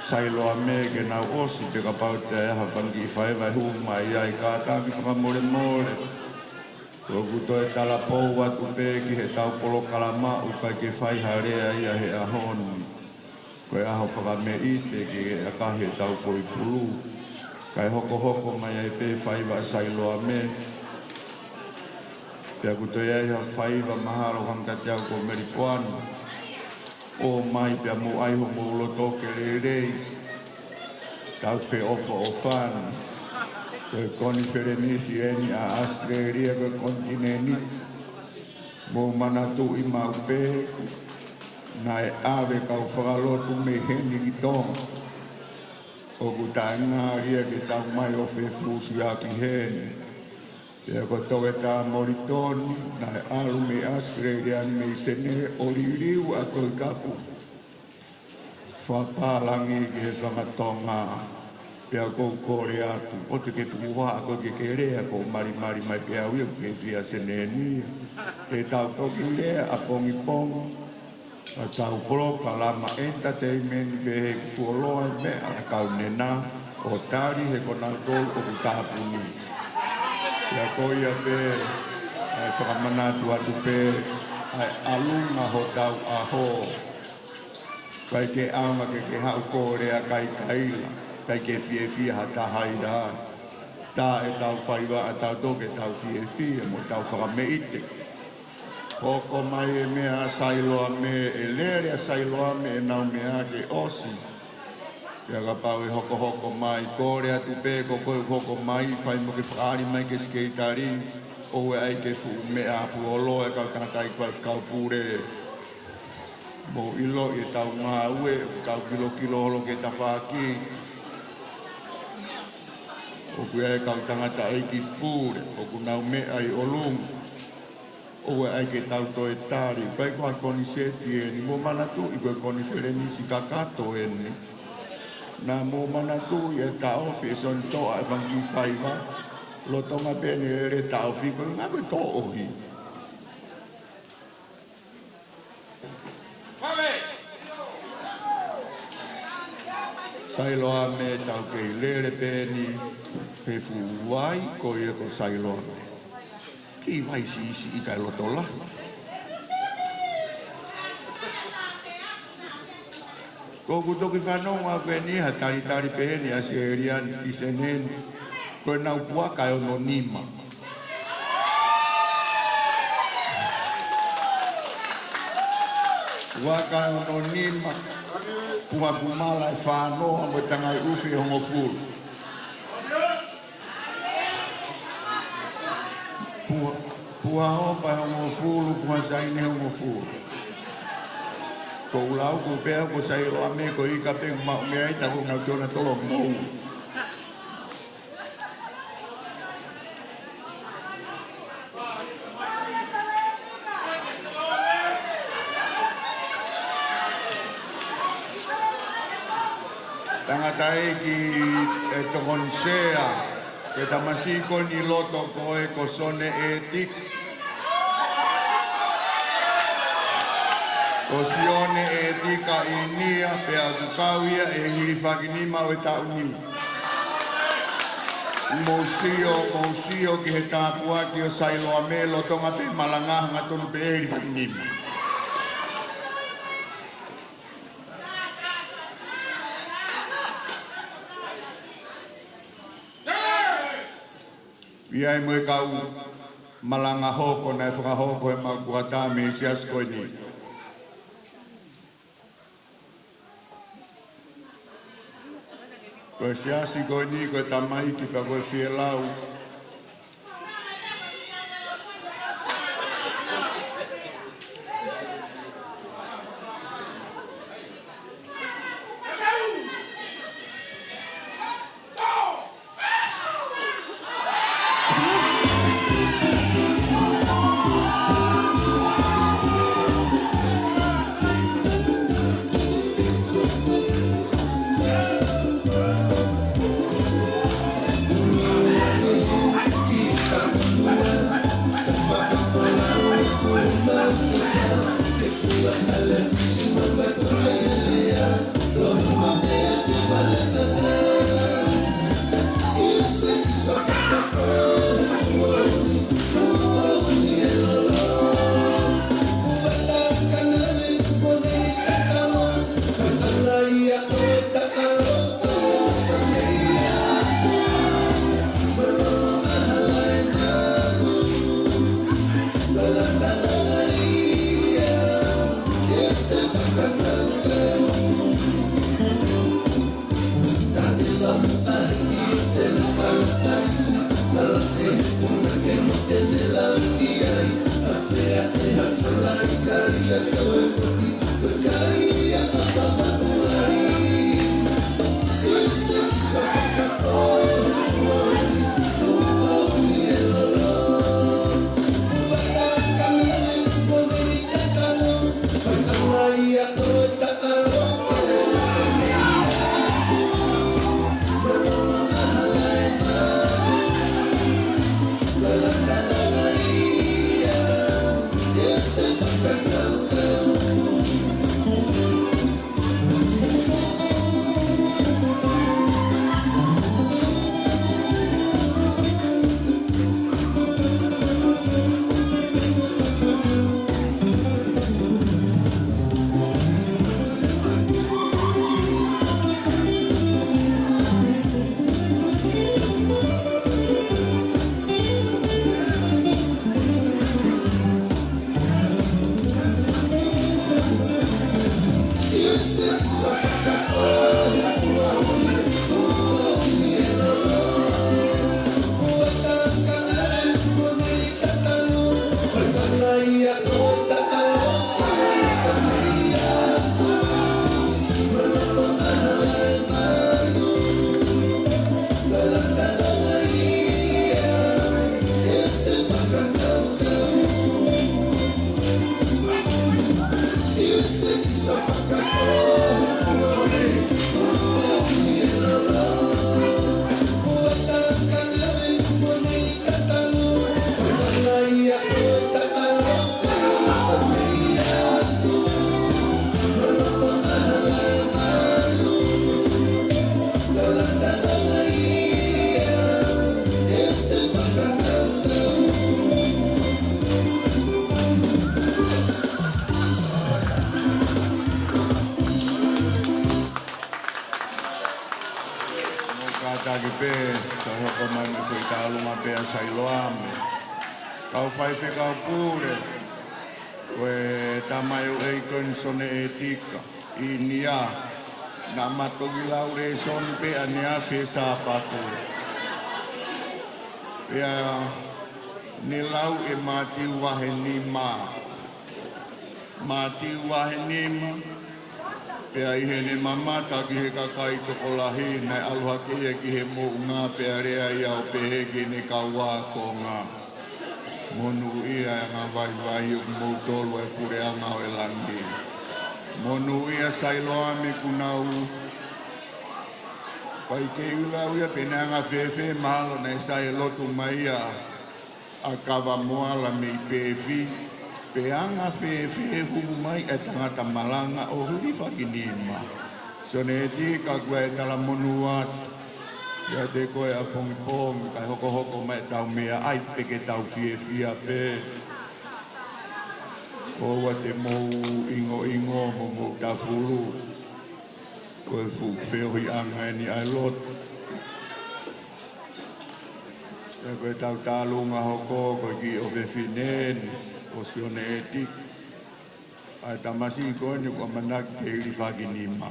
Sailoame ke nau ʻosi pē kapau te ʻi ai ha fanga kiʻi faiva ʻe hū mai ai, kātaki fakamolemole. ʻOku toe talapou atu pē ki heʻetau polokalama ʻoku ʻikai ke fai ha lea ia he ʻaho ni. Ko e ʻaho fakameʻite ke ʻakahi ʻetau foʻi pulu. Kae hokohoko mai ai pē faiva ʻa Sailoame. Pea ʻoku toe ʻi ai ha faiva mahalo hangē kiate au ko Melikoana. ʻOmai pea mou ʻai homou loto ke lelei. Tau feʻofaʻofani. Ko e konifelenisi eni ʻa ʻAositelēlia ko e konitinēniti. Mou manatuʻi maʻu pē, naʻe ʻave kau fakalotu mei heni ki Tonga. ʻOku taʻengali ia ke tau mai ʻo fefusiaki heni. Pea ko Toketā Molitoni, naʻe ʻalu mei ʻAositelēlia ni mei Senē ʻo liliu ʻa Tohi Tapu fakapālangi ki he fanga Tonga. Pea ʻoku ou kole atu, ʻoua te ke tuku ā koe ke ke lea, ko e malimali mai pē au ia ʻoku fiefia Senē ni. Te tau toki lea ʻapongipongi, ʻa ʻetau polokalama entertainment pē he ʻoku fuoloa e meʻa ʻa e kau nena ʻo tali he ko nautolu ʻoku tāpuni. Pea ko ia pē, ʻa e fakamanatu atu pē, ʻa e ʻalunga hotau ʻaho. ʻIkai ke ʻaonga ke ke haʻu ko e lea kaikaila, ʻikai ke fiefia ha taha ia. Tā ʻetau faiva ʻa tautolu ke tau fiefia mo tau fakameʻite. Hoko mai e meʻa ʻa Sailoame, ʻe lele ʻa Sailoame ʻenau meʻa ke ʻosi. Pea kapau ʻe hokohoko mai, kole atu pē ko koe ʻoku hoko mai, fai mo ke fakaali mai ki he sekelitali, ʻoua ʻe ʻai ke fuʻu meʻa fuoloa e kau tangataʻeiki faifekau pule. Mou ʻiloʻi ʻetau ngāue, ʻoku tau kilokilo holo ki he tafaʻaki. ʻOku ʻi ai e kau tangataʻeiki pule, ʻoku nau meʻa ʻi ʻolunga. ʻOua ʻe ʻai ke tau toe tali, ʻikai ko ha koniseti eni, mou manatuʻi ko e konifelenisi kakato eni. Naʻa mou manatuʻi e taʻofi ʻe Sione Toʻa e fanga kiʻi faiva, lolotonga pē ʻene lele taʻofi, ko e ʻuhinga ko e toʻohi. Sailoame, tau kei lele pē eni, he fuʻu vai ko ia ko Sailoame. Kiʻi vai siʻisiʻi kae loto lahi. Ko ʻeku toki fanongo au ko eni ha talitali pehē ni ʻa Sēliani ki Senē ni. Ko ʻenau puaka ʻe ono nima. Puaka ʻe ono nima. Puha kumala ʻe fā noa mo e tangai ʻufi ʻe hongofulu. Puha, puha opa ʻe hongofulu, puha saine ʻe hongofulu. Ko ʻeku lau ʻoku pehē ko Sailoame ko e ika pē ʻoku maʻu mei ai, tā ko e ngaahi kiona tolo mou. Tangataʻeiki ʻe tokoni sea, ko e tamasiʻi ko eni ʻi loto ko ē ko Sione ʻEtika. Ko Sione ʻEtika ʻInia, pea ʻoku kau ia ʻi he hilifakinima ʻo e taʻu ni. Mou sio, mou sio ki he tāpuaki ʻo Sailoame, lolotonga pē malanga hangatonu pē hilifakinima. ʻI ai mo e kau malanga hoko naʻe fakahoko he maʻukuata mei he siasi ko eni. Ko e siasi ko eni, ko e tamaiki pea ko e fielau. Kātaki pē, ka hoko mai mo e foʻi tālunga pē ʻa Sailoame. Kau faifekau pule, ko e tamai ʻo ʻEikoni Sone ʻEtika, ʻInia, naʻa ma toki lau lēsoni pē ʻaneafi he Sāpate. Pea ne lau ʻe Mātiu vahe nima. Mātiu vahe nima, pea ʻi heʻene mamata ki he kakai tokolahi, naʻe ʻalu hake ia ki he moʻunga pea lea ia ʻo pehē ki heʻene kau ākonga. Monūʻia e anga vaivai ʻo kimoutolu ʻa e puleʻanga ʻo e langi. Monūʻia Sailoame kuo nau fai ke ʻilo au ia pe naʻe anga fēfē, mahalo naʻe sai e lotu mai ia ʻa Kavamoala mei Pefi, pe anga fēfē hū mai e tangata malanga ʻo hilifakinima. Sone ʻEtika, ko e talamonū atu kiate koe ʻapongipongi, kae hokohoko mai ʻetau meʻa ai pē ke tau fiefia pē. ʻOua te mou ʻingoʻingo mo mou tafulu. Ko e fuʻu feohiʻanga eni ʻa e lotu. Pea ko ʻetau tālunga hoko, ko e kiʻi ʻofefine eni ʻo Sone ʻEtika. ʻA e tamasiʻi ko eni kuo ʻamanaki ke hilifakinima.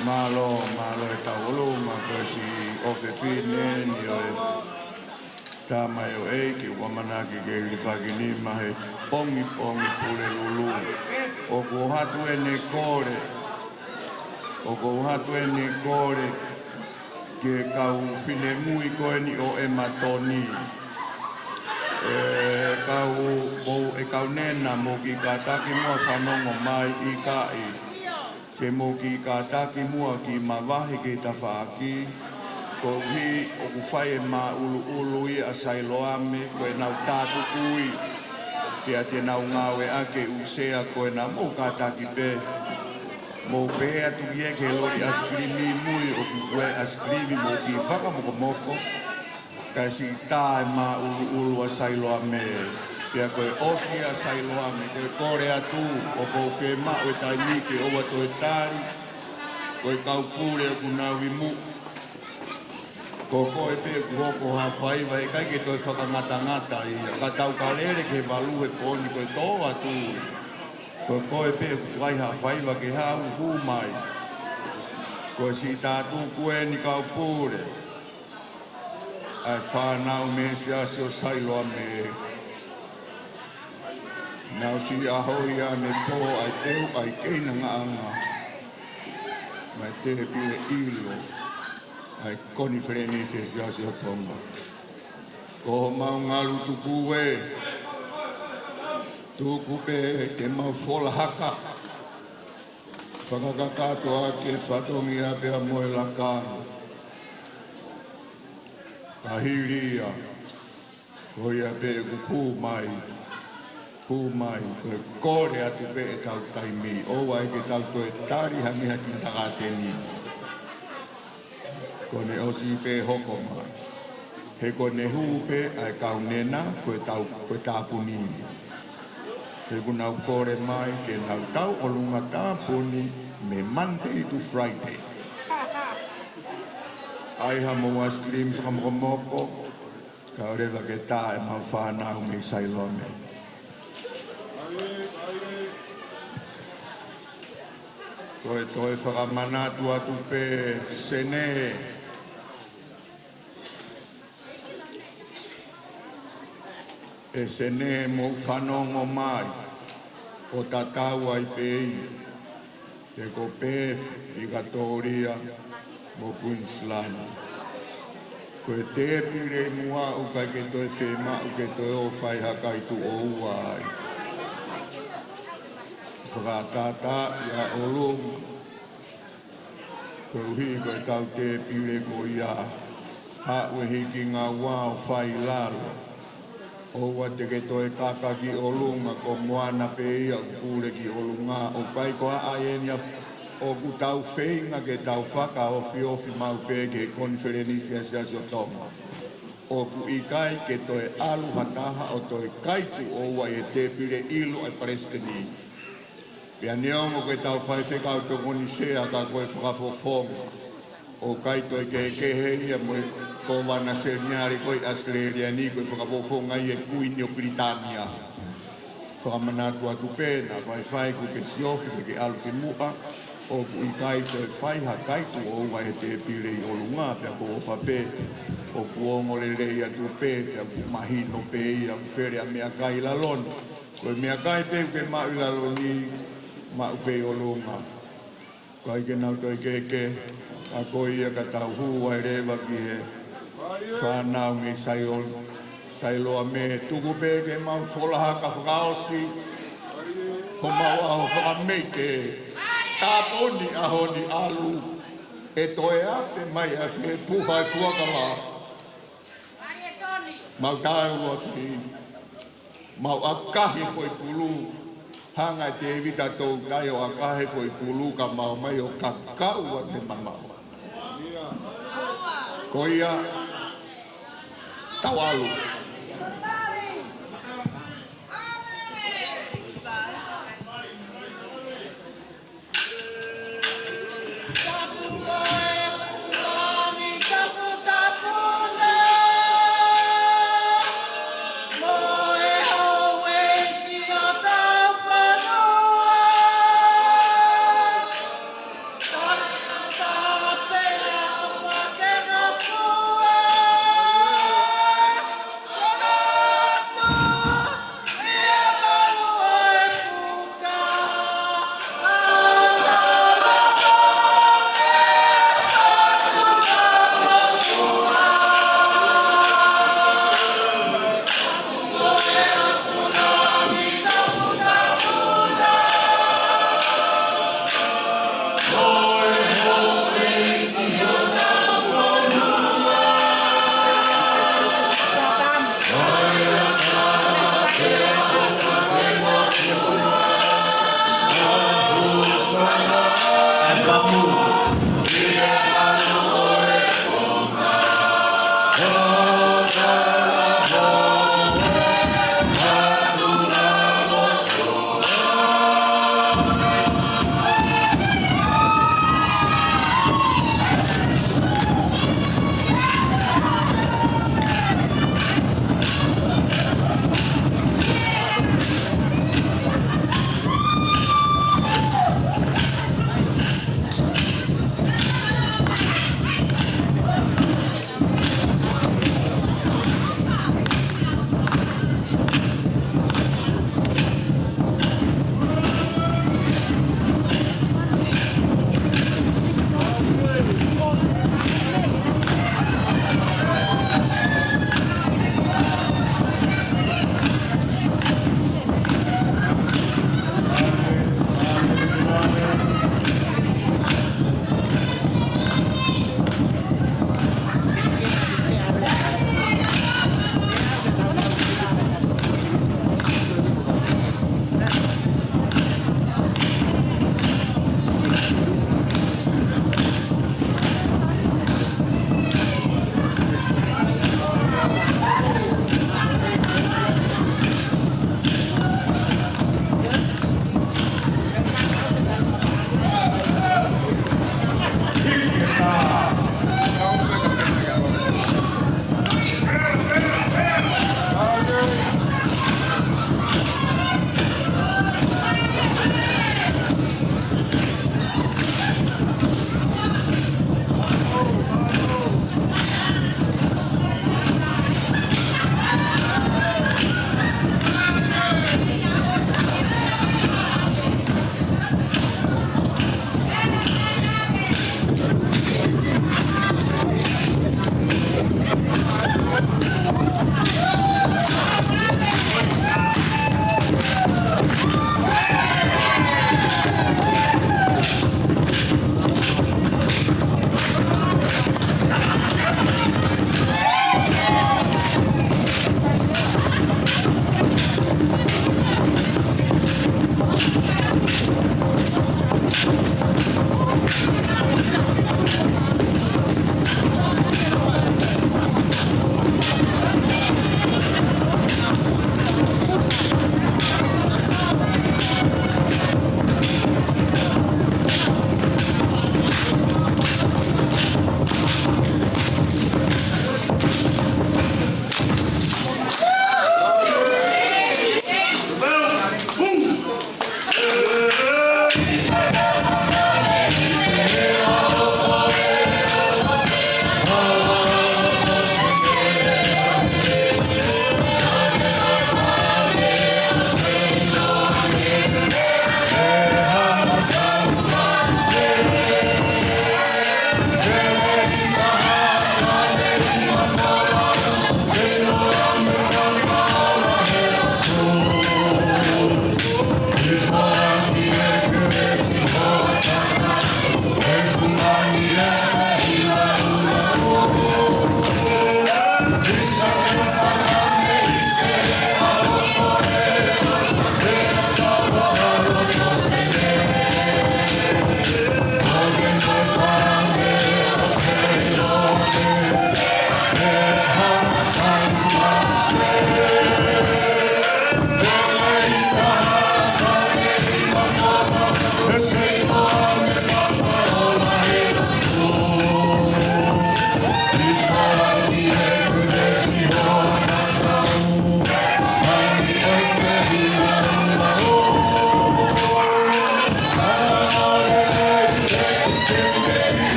Mālō, mālō e tauʻolunga, ko e siʻi ʻofefine ni ʻo e tamaioʻeiki, ʻoku ʻamanaki ke hilifaki nima he pongipongi Pulelulu. ʻOku ʻoatu ʻene kole, ʻoku ʻoatu ʻene kole ki he kau finemui ko eni ʻo ʻEmatoni. ʻE kau, mou, ʻe kau nena, mou kiʻi kātaki muʻa fanongo mai, ʻikai ke mou kiʻi kātaki muʻa kiʻi mavahe ki he tafaʻaki, koeʻuhi ʻoku fai e māʻuluʻulu ia ʻa Sailoame, ko ʻenau tātukui, pea te nau ngāueʻaki e ʻū sea ko ena, mou kātaki pē. Mou pehē atu ki he loli ʻaisikilimi mui, ʻoku ʻi ai e ʻaisikilimi, mou kiʻi fakamokomoko. Kae siʻi tā e māʻuluʻulu ʻa Sailoame. Pea ko e ʻosi ʻa Sailoame, ko e kole atu, ʻoku ou fiemaʻu e taimi ke ʻoua toe tali, ko e kau pule ʻoku nau ʻi muʻa. Ko koe pē ʻoku hoko ha faiva, ʻikai ke toe fakangatangata ia. Ka tau ka lele ki he valu he pō ni, ko e tō atu. Ko koe pē ʻoku fai ha faiva ke haʻu, hū mai. Ko e siʻi tātuku eni, kau pule, ʻa e fānau mei he Siasi ʻo Sailoame. Naʻe ʻosi ʻaho ia ʻanepō ʻa e teu ʻa e keinangaʻanga mai tēpile ʻilo ʻa e Konifelenisi ʻa e Siasi ʻo Tonga. Ko homau ngalu tuku ē, tuku pē ke mau fola haka. Fakakakato ʻaki e fatongia pea mo e lakanga. Ka hili ia, ko ia pē ʻoku pū mai, pū mai, ko e kole atu pē ʻetau taimi, ʻoua ʻe ke tau toe tali hangē ha kindergarten. Ko ʻene ʻosi pē hoko mai. He ko ʻene hū pē ʻa e kau nena, ko e tau, ko e tāpuni. He ʻoku nau kole mai ke nau tauʻolunga tāpuni mei Monday to Friday. ʻAi haʻamou ʻaisikilimi fakamokomoko, kae ʻoleva ke tā ʻemau fānau mei Sailoame. Ko e toe fakamanatu atu pē, Sene. ʻE Sene, mou fanongo mai, ʻo tatau ai pē ia, he ko Perth, Vikatōlia mo Queensland. Ko e tēpile muʻa ʻoku ʻikai ke toe fiemaʻu ke toe ō ʻo fai ha kai tuʻo ua ai. Fakatātā ia ʻolunga. Koeʻuhi ko ʻetau tēpile ko ia, haʻu e hiki ngāue ʻo fai lalo. ʻOua te ke toe kaka ki ʻolunga, ko Moana pē ia ʻoku pule ki ʻolunga, ʻoku ʻikai ko ha ʻai eni ia ʻoku tau feinga ke tau fakaofiofi maʻu pē ki he Konifelenisi ʻa e Siasi ʻo Tonga. ʻOku ʻikai ke toe ʻalu ha taha ʻo toe kai tuʻo ua ʻi he tēpile ʻilo ʻa e Palesiteni. Pea neongo ko ʻetau faifekau tokoni sea ka ko e fakafofonga ʻoku ʻikai toe kehekehe ia mo e Kōvana Seniale ko ē ʻi ʻAositelēlia ni, ko e fakafofonga ia ʻo e Kuini ʻo Pilitānia. Fakamanatu atu pē naʻa faifai kuo ke siofi ke ke ʻalu ki muʻa, ʻoku ʻikai toe fai ha kai tuʻo ua he tēpile ʻi ʻolunga, pea ʻoku ou ʻofa pē ʻOku ongo lelei atu pē, pea ʻoku mahino pē ia ʻoku fele ʻa e meʻakai ʻi lalo ni. Ko e meʻakai pē ʻoku ke maʻu ʻi lalo ni, maʻu pē ʻi ʻolunga. Kae ke nau toe kehekehe, ka ko ia ka tau hū ai leva ki he fānau mei Saio-, Sailoame, tuku pē ke mau folahaka fakaʻosi homau ʻaho fakameʻite. Tāpuni ʻaho ni ʻalu, ʻe toe afe mai ʻa e fepuha ʻi fuakava. Mau tae ua fi. Mau ʻakahi foʻi pulu. Hanga ʻe Tēvita Toutai ʻo ʻakahi foʻi pulu ka mau mai ʻo kakau ʻa e mamaʻo. Ko ia, tau ʻalu.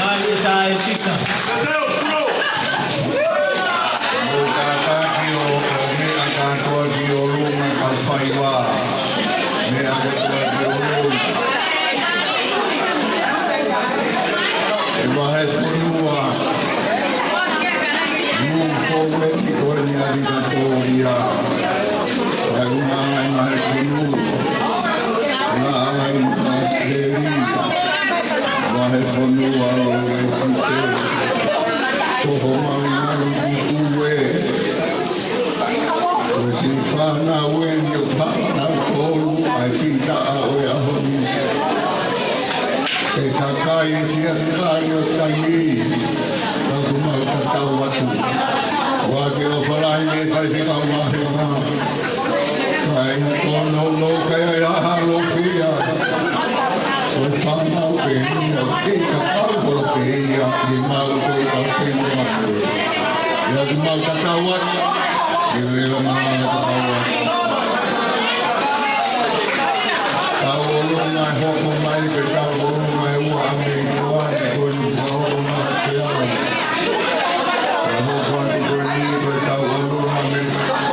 Ai, e tā e tika. ʻO kātaki ʻo, ʻo meʻa kātoa ki ʻolunga ka faiva. Meʻa kātoa ki ʻolunga. ʻE vahefonua. Move forward, ʻi ko eni ʻa Vikatoria. Kae ʻumaʻā e ngaahi fonu. Ngaahi Pasiteli. Vahefonua Lou Lesite. Ko ho malu malu ki Kuve. Ko e siʻi fānau eni ʻoku paʻanga kolu ai fita ʻa e ʻaho ni. ʻE kakai e siasi kai ʻo taimi. Ka ʻoku mau tatau atu. ʻOku ke ʻofa lahi mei Faifekau Vahema. Kae ʻoku nounou kai ai ʻa Halofia. Ko e fānau pē eni ʻoku kei tatau holo pē ia ʻi mau ko e kau seni ʻa Ia ʻoku mau tatau atu. ʻE leva mau tatau atu. Tauʻolunga ʻe hoko mai pē tauʻolunga ʻe ua ʻa Meʻa ko eni fakahoko mai pē ai. ʻE hoko atu ko eni pē tauʻolunga me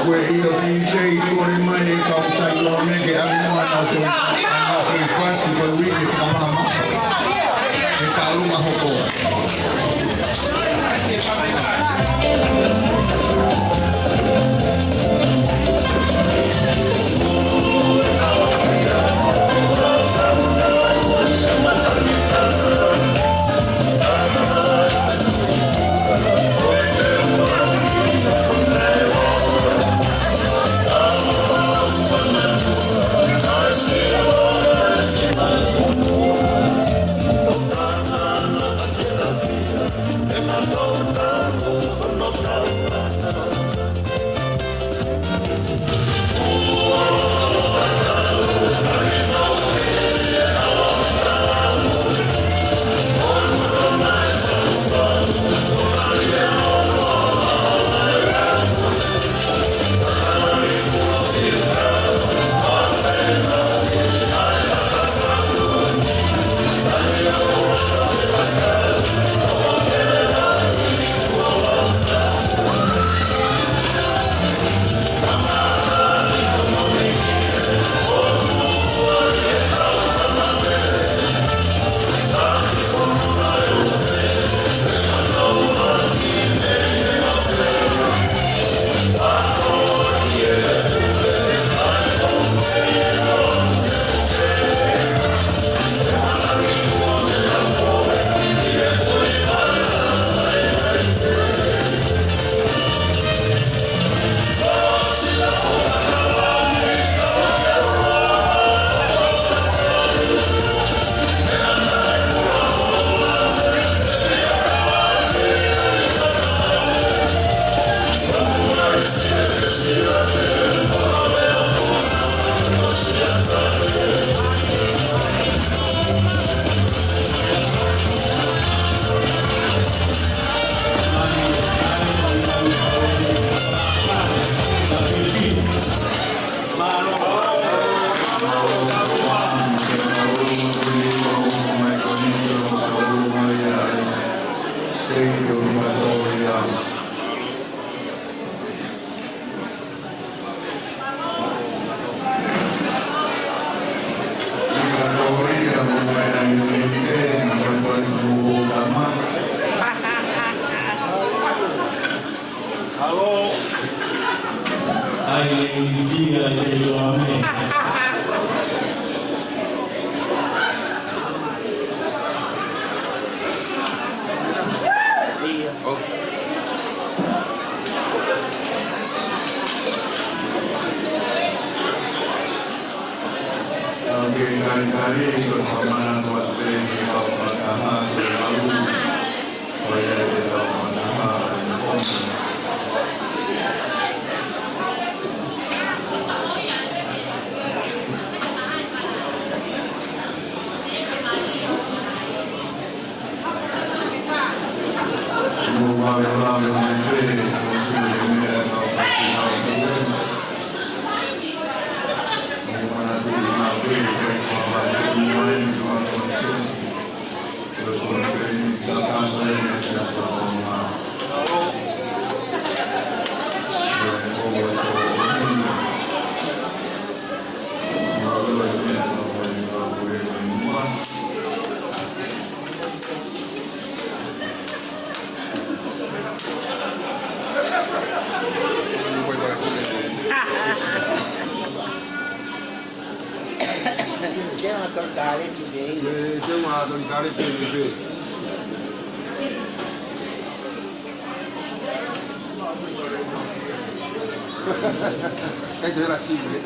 ko e ʻilo ki te i kore mai e kau sai loa me ke ʻanua na so, na so i fasi ko e wiki fakamama. ʻE tauʻolunga hoko. Tengo una total today. Eh, tengo una total today. Esto era simple.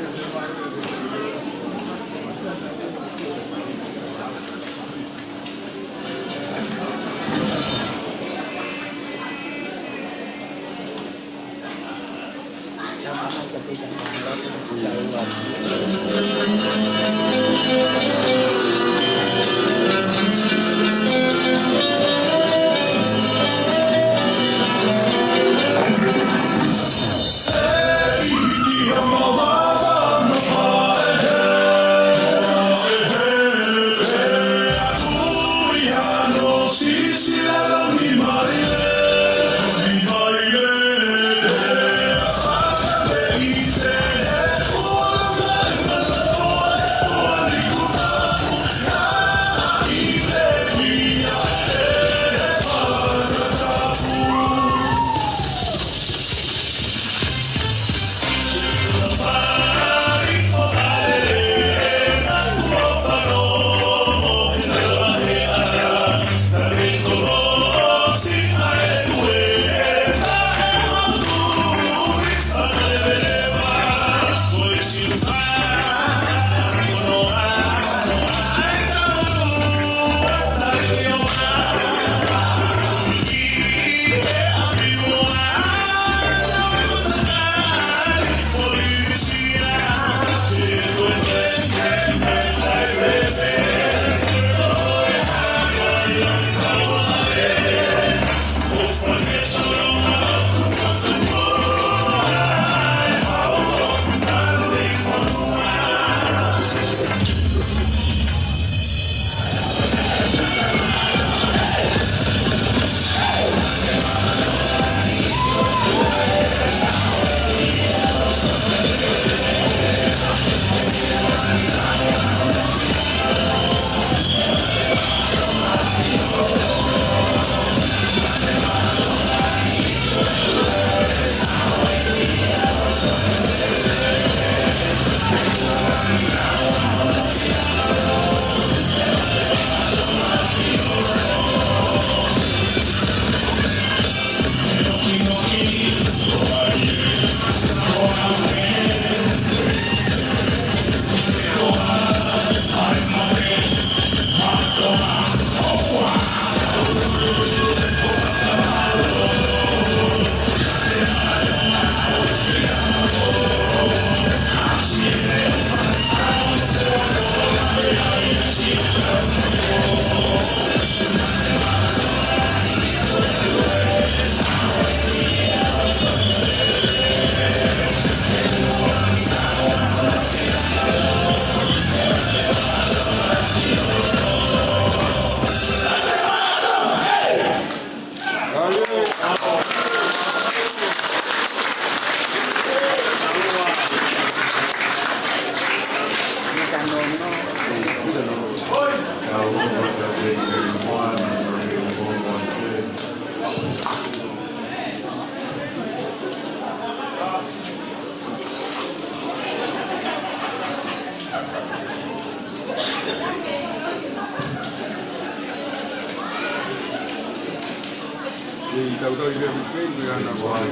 Ei, tau tau i lea mi pei, mi ana ko ai.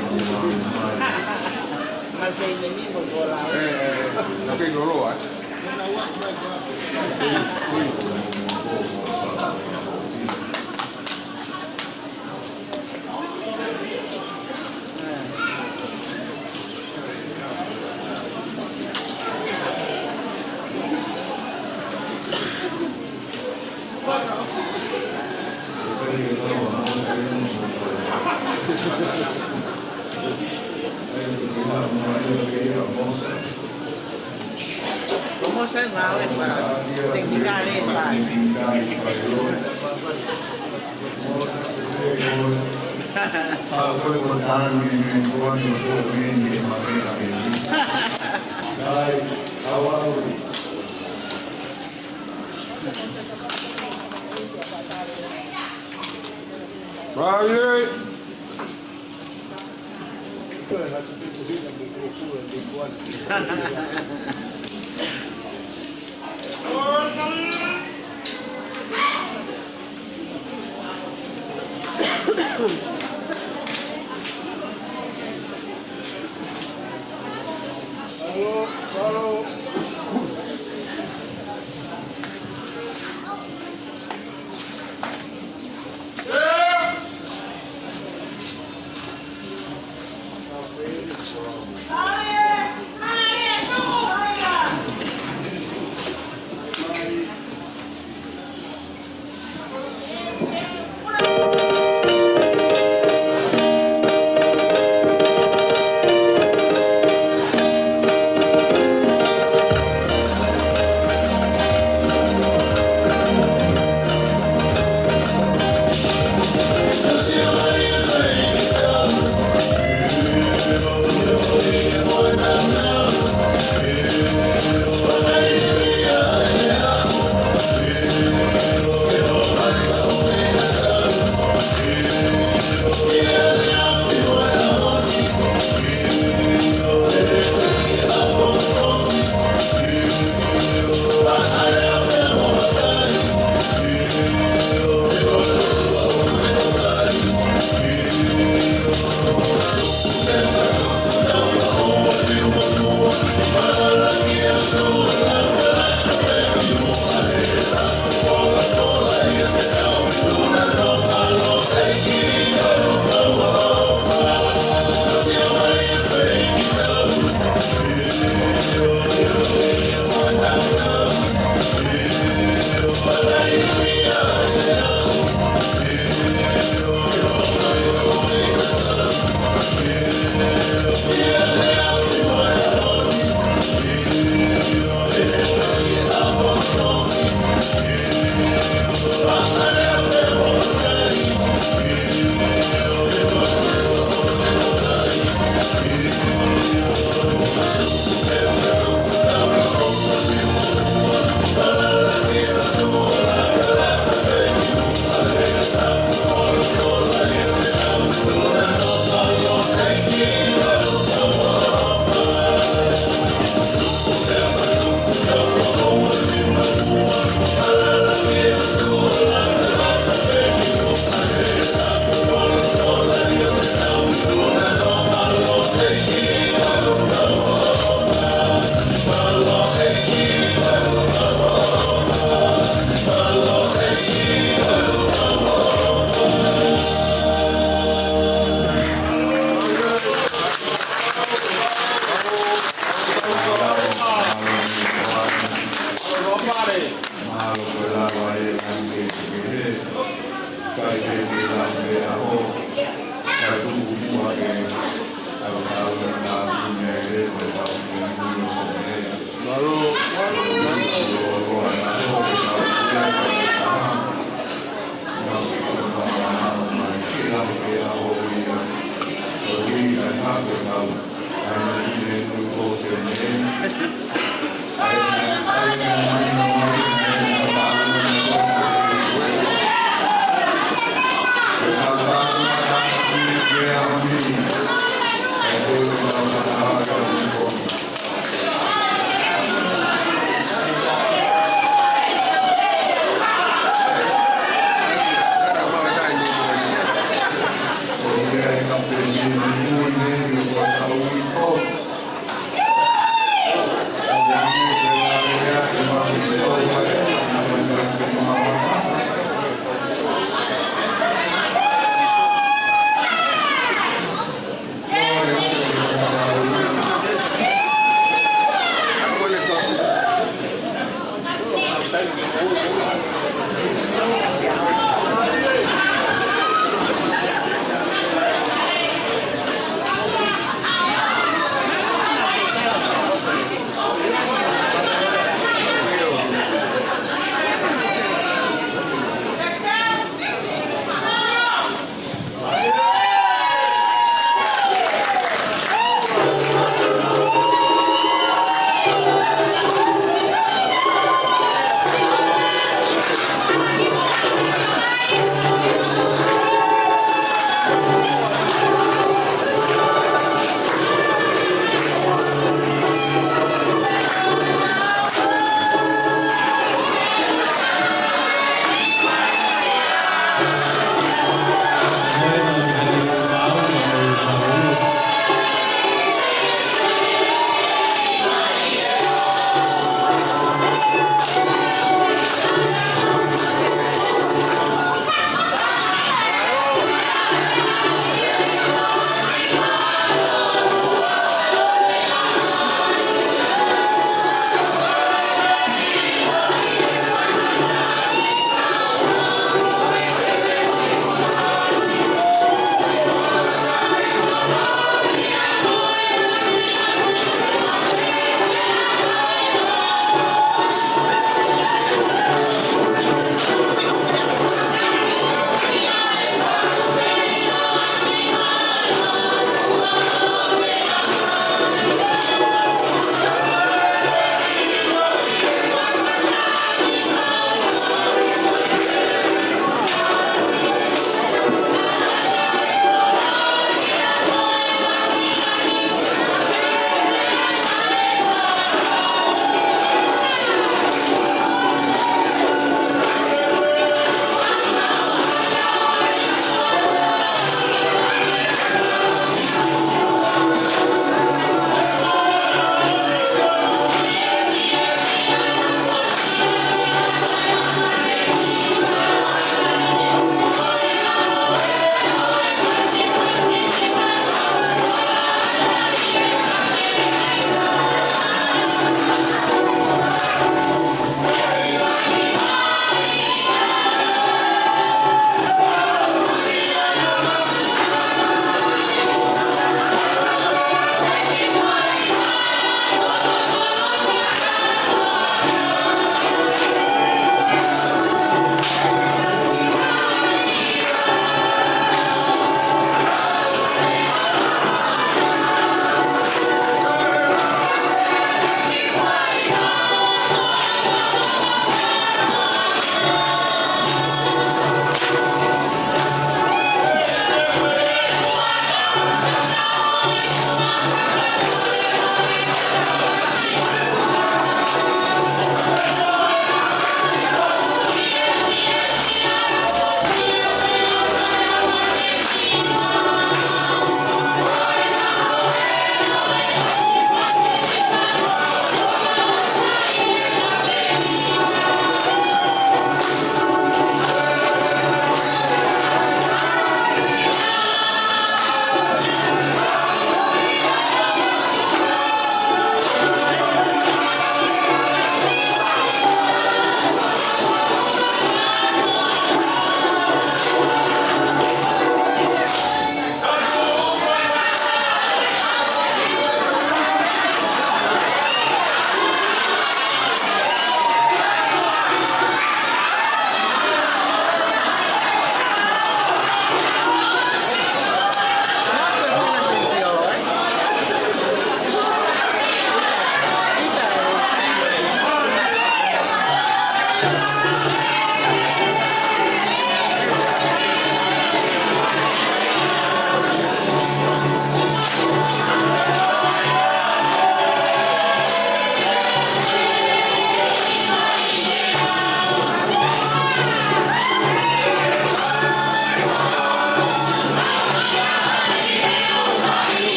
Ma pei me ni mo ko la. Eh, eh, na pei loloa, eh. Como se va a ver? Te quitaré el pan. Right.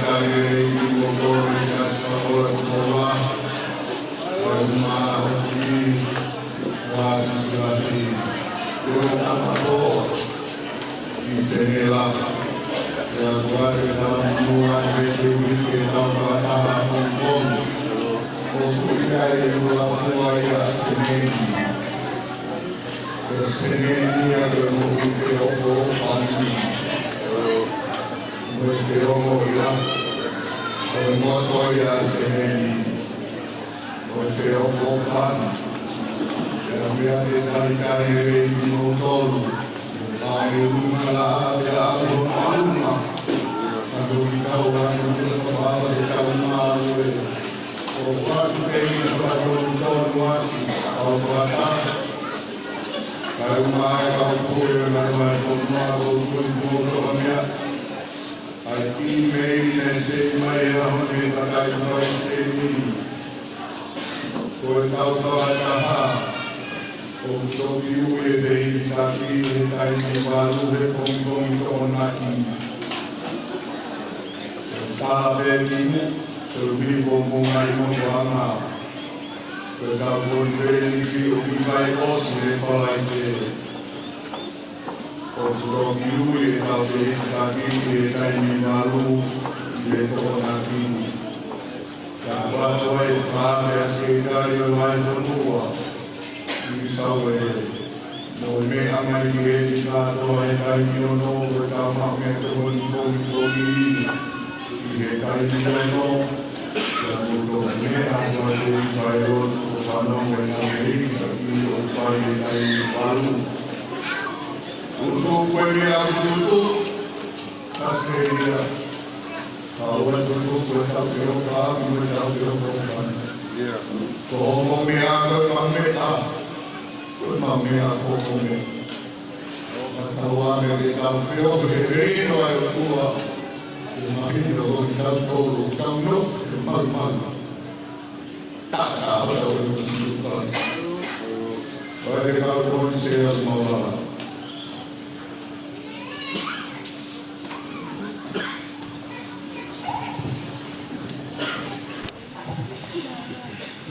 Kae i mo ko e sa sa o la ko la. Ko e ma o ki wa si la ki. Ko e ta ma ko i Senela. Ko e kua te ta mua te te ui ke ta fa ta la Hong Kong. Ko kui ai e mo la fua ia Seneli. Ko Seneli ia ko e mo u ke o ko o fani. Mo e feongo ia, ko e moto ia Seneli, mo e feongo fani. Pea meʻa te talitali lelei kimoutolu, ʻa e ʻuhinga la ʻa e ʻalu ʻo ʻalunga. Ka ko ki kau anu ʻo fala te kau ngāue. ʻO fatu pē ia fakatonu tonu atu, ʻa o fata. Kau mai kau pule na mai ko ma ko kui mo ko mea. ʻA e ʻīmeili ne send mai ʻa hono e kakai Palesiteni. Ko e kau fakataha ʻoku toki ui e feʻitaki he taimi valu he pongipongi Tokonaki. Ko e tāpē ki mu, ko e ui ko mo ngai mo ko anga. Ko e kau konifelenisi ʻoku ʻikai ʻosi he Falaite. ʻOku toki ui e kau feʻitaki he taimi valu he Tokonaki. Ka ʻoatu ai e fakaafeʻi ʻa e Sekelitali ʻo e Vahefonua, ʻi Sauvele. Mo e meʻa mai ki heni kātoa he taimi ono, ko e kau maʻu mei he pongipongi ʻi he taimi ono, ka ko e meʻa ko e fai lotu ʻo fanongo e ngaahi ʻi ʻo fai he taimi valu. Tutuku e meʻa tutuku, Australia. Ka ua tutuku e tau ke o ka, mo e tau ke o ka. Ko homo meʻa ko e ma meʻa, ko e ma meʻa ko homo meʻa. Ka tau ame ke tau feo he reino ʻa e ʻOtua. Ke mahino ko e tau tolu, tau nofo, ke malu malu. Taka, ora, ora, ora, ora, ora, ke tau koni se au maulala.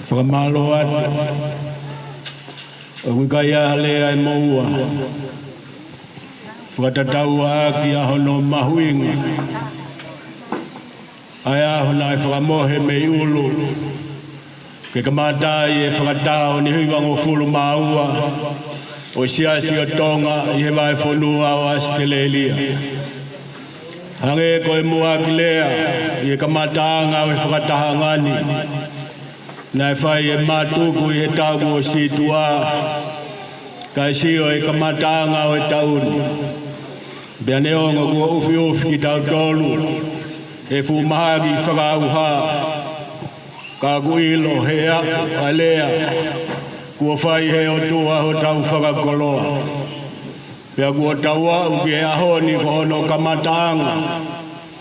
Fakamālō atu. ʻOku ʻikai ha lea ʻe moua. Fakatatau ʻaki ʻa hono mahuʻinga ʻa e ʻaho naʻe fakamohe mei ʻulu ke kamata ai e fakataha ʻo e hivangofulu mā ua ʻo e Siasi ʻo Tonga ʻi he Vahefonua ʻo ʻAositelēlia. Hangē ko e muʻaki lea ʻi he kamataʻanga ʻo e fakatahaʻanga ni, naʻe fai ʻe Matuku ʻi he taʻu kuo ʻosi tuʻa, kae sio ʻi he kamataʻanga ʻo e taʻu ni. Pea neongo kuo ʻufiʻufi kitautolu ʻe he fuʻu mahaki fakaʻauha, ka ʻoku ʻilo he ʻa e lea kuo fai ʻe he ʻOtua hotau fakakoloa. Pea kuo tau aʻu ki he ʻaho ni ko hono kamataʻanga